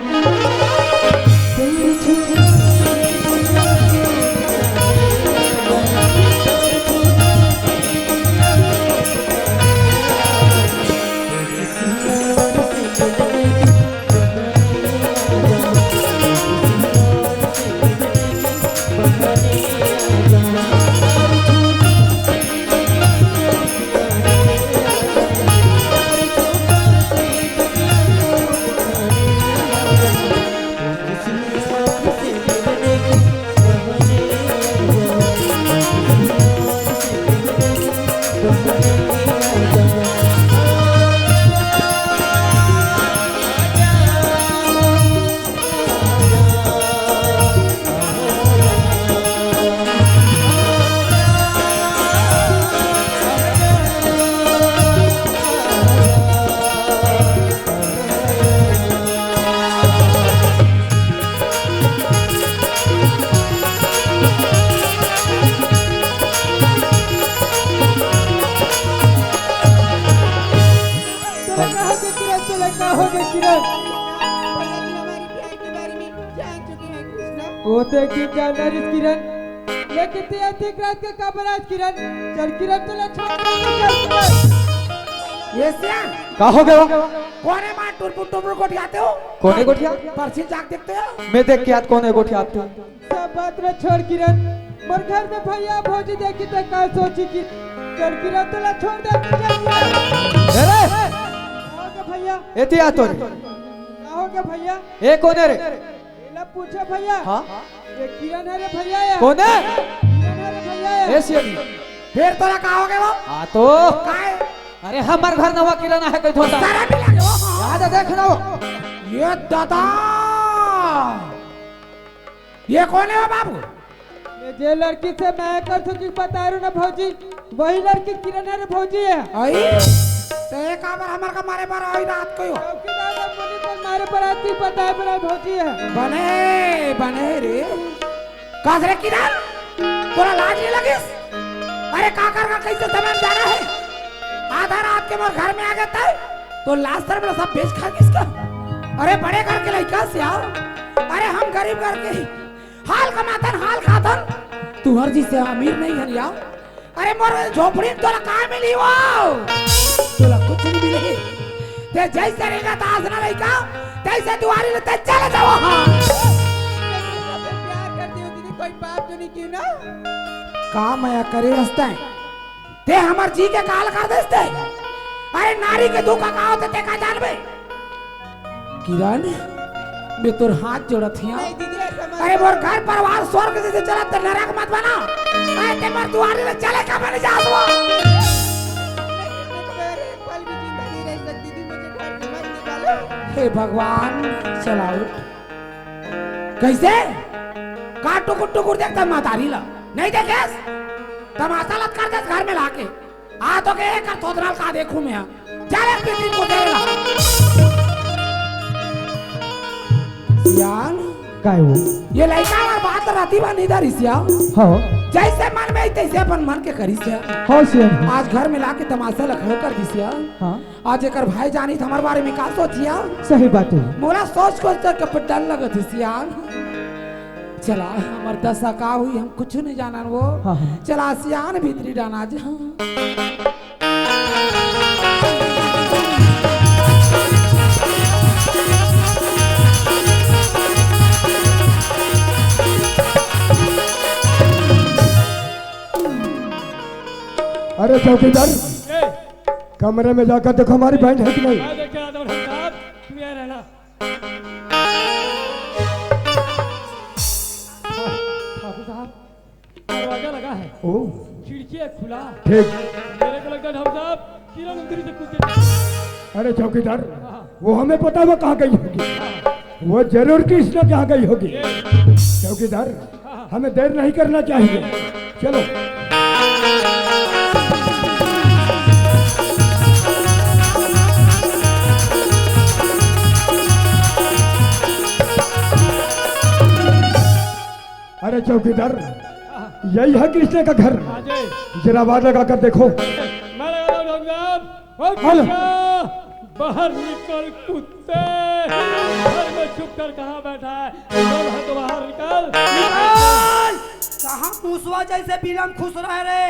तोला का हो गे किरण, तोला का हो गे किरण? भैया जी हमारे प्यार के बारे में जान चुके हैं कृष्णा। वो तो एक दिन जानना रहिस किरण, लेकिन ते अधिक रात के काबर आत किरण? चल किरण, तोला छोड़ के चल किरण। ये श्याम, का हो गे? कोने मा टुरपुर टुरपुर गोठियाते हो? कोने गोठिया? पर्ची जाके देखते हो? मैं देख के आत कोने गोठियात। सब बात रे छोड़ किरण, मोर घर में भैया भौजी देखी त का सोची कि चल किरण, तोला छोड़ दे, चल किरण। अरे! का हो गे भैया? एती आ तो रे। का हो गे भैया? ए कोने रे? एला पूछे भैया। हाँ? ये किरण हरे भैया या? कोने? किरण हरे भैया या? ए सियानी। फिर तोला का हो गे वो? हाँ तो। काय? अरे हमर घर नवा किरण हे कोई थोड़ा। सारा मिला के वो। याद है देख ना वो। ये दादा। ये कोने हो बाबू? ये जे लड़की से मैं कर चुकी बता रही हूँ ना भौजी, वही लड़की किरण हरे भौजी है। आई? तो ये काबर हमर का मारे बर आई रात को हो? चौकीदार ने पुलिस पर मारे बर आती बताए बर आई भौजी है। बने, बने रे। कास रे किरण, तोला लाज नहीं लगिस? अरे का कर का कैसे समय में जाना है? आधा रात के मोर घर में आ गए तय, तो लाज शर्म सब बेच खा किसका? अरे बड़े घर के लइका से आओ। अरे हम गरीब घर के ही। हाल कमाथन, हाल खाथन। तुहर जी से अमीर नहीं हन यार। अरे मोर झोपड़ी में तोला का मिली वो? तोला कुछ नहीं मिली। ते जैसे रेंगा दास ना लइका, तैसे दुआरी ले ते चले जाओ हाँ। प्यार करती हो दीदी, कोई पाप तो नहीं किया ना? का मया करे हंसता है? ते हमर जी के काल कर देस ते। अरे नारी के दुख का होथे ते का जानबे? किरण, मैं तोर हाथ जोड़त हिया। नहीं दीदी, ऐसा मत अरे मोर घर परिवार स्वर्ग जैसे चलत ते नरक मत बना। अरे ते मोर दुआरी में चले का बन जात वो। नहीं, मैं तो एक पल भी जिंदा नहीं रह सकती थी, मुझे घर से मत निकालो। हे भगवान, चला उठ। कइसे? का टुकुर टुकुर देखथस महतारी ला? नइ देखेस? तमासा लटकार देस घर में लाके। आ तो के एकर थोथना ल का देखहूं मैं। चल एक बिटिन को दे ला। सियान। काय हो? ये लइका हमर बात राती बा निदा रिसिया। हाँ। जइसे मन में तइसे अपन मन के करिस या। हाँ सियान। आज घर में लाके तमासा ल खड़ा कर दिस या। हाँ। आज एकर भाई जानी त हमर बारे में का सोचिया? सही बात हे। मोला सोच सोच के डर लगत हे सियान। चला, हमर दसा का होही, हम कुछु नइ जानन वो। हाँ, हाँ। चला, सियान भीतरी डाना जा। अरे चौकीदार, ए! कमरे में जाकर देखो, हमारी बहन है कि नहीं? मैं देख के आता हूँ, साहब, तुम यहाँ रहना। ठाकुर साहब, दरवाजा लगा है। ओ। खिड़की है खुला। ठीक। मेरे को लगता है, ठाकुर साहब, किरण उधर से कूद के अरे चौकीदार, हाँ। वो हमें पता है वो कहाँ गई होगी। हाँ। वो जरूर कृष्णा के यहाँ गई होगी। ये। चौकीदार, हाँ। हमें देर नहीं करना चाहिए। चलो। अरे चौकीदार, यही है कृष्णा का घर। हाँ जी। जरा आवाज लगा कर देखो। मैं लगा रहा हूँ, ठाकुर साहब। ओ हेलो। कृष्णा, बाहर निकल कुत्ते। घर में छुप कर कहाँ बैठा है? निकल, बाहर तो बाहर निकल। निकल! कहाँ मूसवा जैसे बिलम खुश रह रे?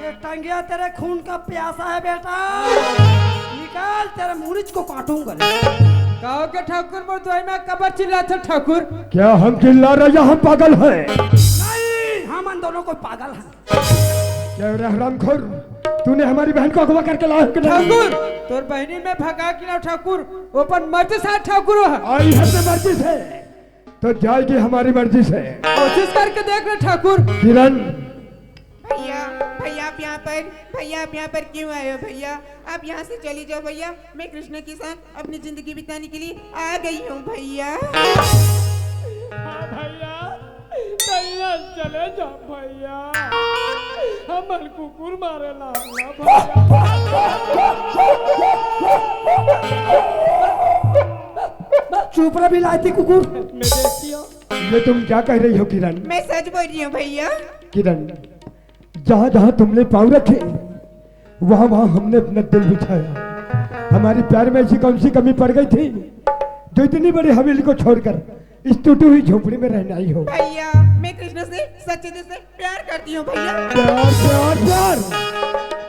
ये टंगिया तेरे खून का प्यासा है बेटा। निकल, तेरे मुड़िच को काटूंगा। कहो के ठाकुर मोर दुआई में कबर चिल्लाथो ठाकुर? क्या हम चिल्ला रहे हैं, हम पागल हैं? नहीं, हम इन दोनों को पागल हैं। क्या रे हरामखोर, तूने हमारी बहन को अगवा करके लाया हो कि नहीं? ठाकुर, तोर बहनी में भगा के लाओ ठाकुर, वो अपन मर्जी से ठाकुर हो। आई है अपने मर्जी से, तो जाएगी हमारी मर्जी से। कोशिश करके देख ले ठाकुर। किरण। भैया, भैया आप यहाँ पर, भैया आप यहाँ पर क्यों आए हो भैया? आप यहाँ से चली जाओ भैया, मैं कृष्णा के साथ अपनी जिंदगी बिताने के लिए आ गई हूँ भैया। हाँ भैया, भैया चले जा भैया, हमर कुकुर मारे ला भैया। चुप रह बिलायती कुकुर। मैं देखती हूँ। ये तुम क्या कह रही हो किरण? मैं सच बोल रही हूँ भैया। किरण, जहाँ जहाँ तुमने पाँव रखे, वहाँ वहाँ हमने अपना दिल बिछाया। हमारी प्यार में ऐसी कौन सी कमी पड़ गई थी जो इतनी बड़ी हवेली को छोड़कर इस टूटी हुई झोपड़ी में रहने आई हो? भैया, मैं कृष्णा से सच्चे दिल से प्यार करती हूँ भैया। प्यार, प्यार, प्यार,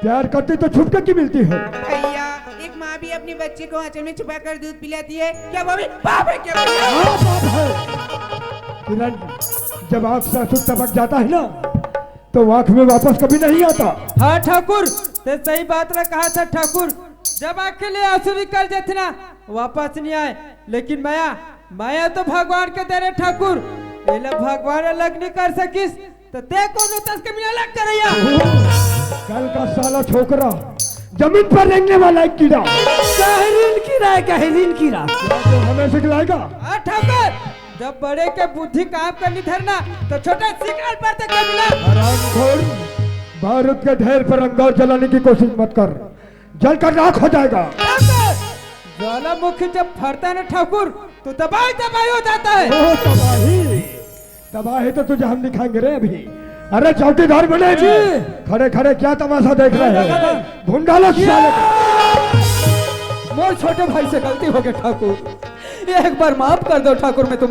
प्यार करती तो छुप के क्यों मिलती हो? भैया, एक माँ भी अपने बच्चे को आंचल में छुपा कर दूध पिलाती है, क्या वो भी पाप है क्या भैया? हाँ, पाप है। किरण, जब आँख से आंसू टपक जाता है ना, तो आंख में वापस कभी नहीं आता। हाँ ठाकुर, ते सही बात ला कहा था ठाकुर। जब आंख के लिए आंसू निकल जाते ना, वापस नहीं आए, लेकिन मया, मया तो भगवान के दे रे ठाकुर। एला भगवान अलग नहीं कर सकिस, तो ते कोनो तस के मिला अलग करैया। कल का साला छोकरा, जमीन पर रेंगने वाला एक कीड़ा। कहरीन कीड़ा है, कहरीन कीड़ा। क्या तो हमें सिखलाएगा? हाँ ठाकुर, जब बड़े के बुद्धि काम करनी धरना, तो छोटे सिकरन पर तक मिला। हरामखोर, बारूद के ढेर पर अंगार जलाने की कोशिश मत कर, जलकर राख हो जाएगा। ज्वालामुखी जब फटता है ना ठाकुर, तो तबाही तबाही हो जाता है। ओ तबाही, तबाही तो तुझे हम दिखाएंगे रे अभी। अरे चौकीदार बने जी, खड़े खड़े क्या तमाशा देख रहे हैं? भूंडालो साले। मोर छोटे भाई से गलती हो गई ठाकुर, एक बार माफ कर दो ठाकुर, मैं तुम्हारा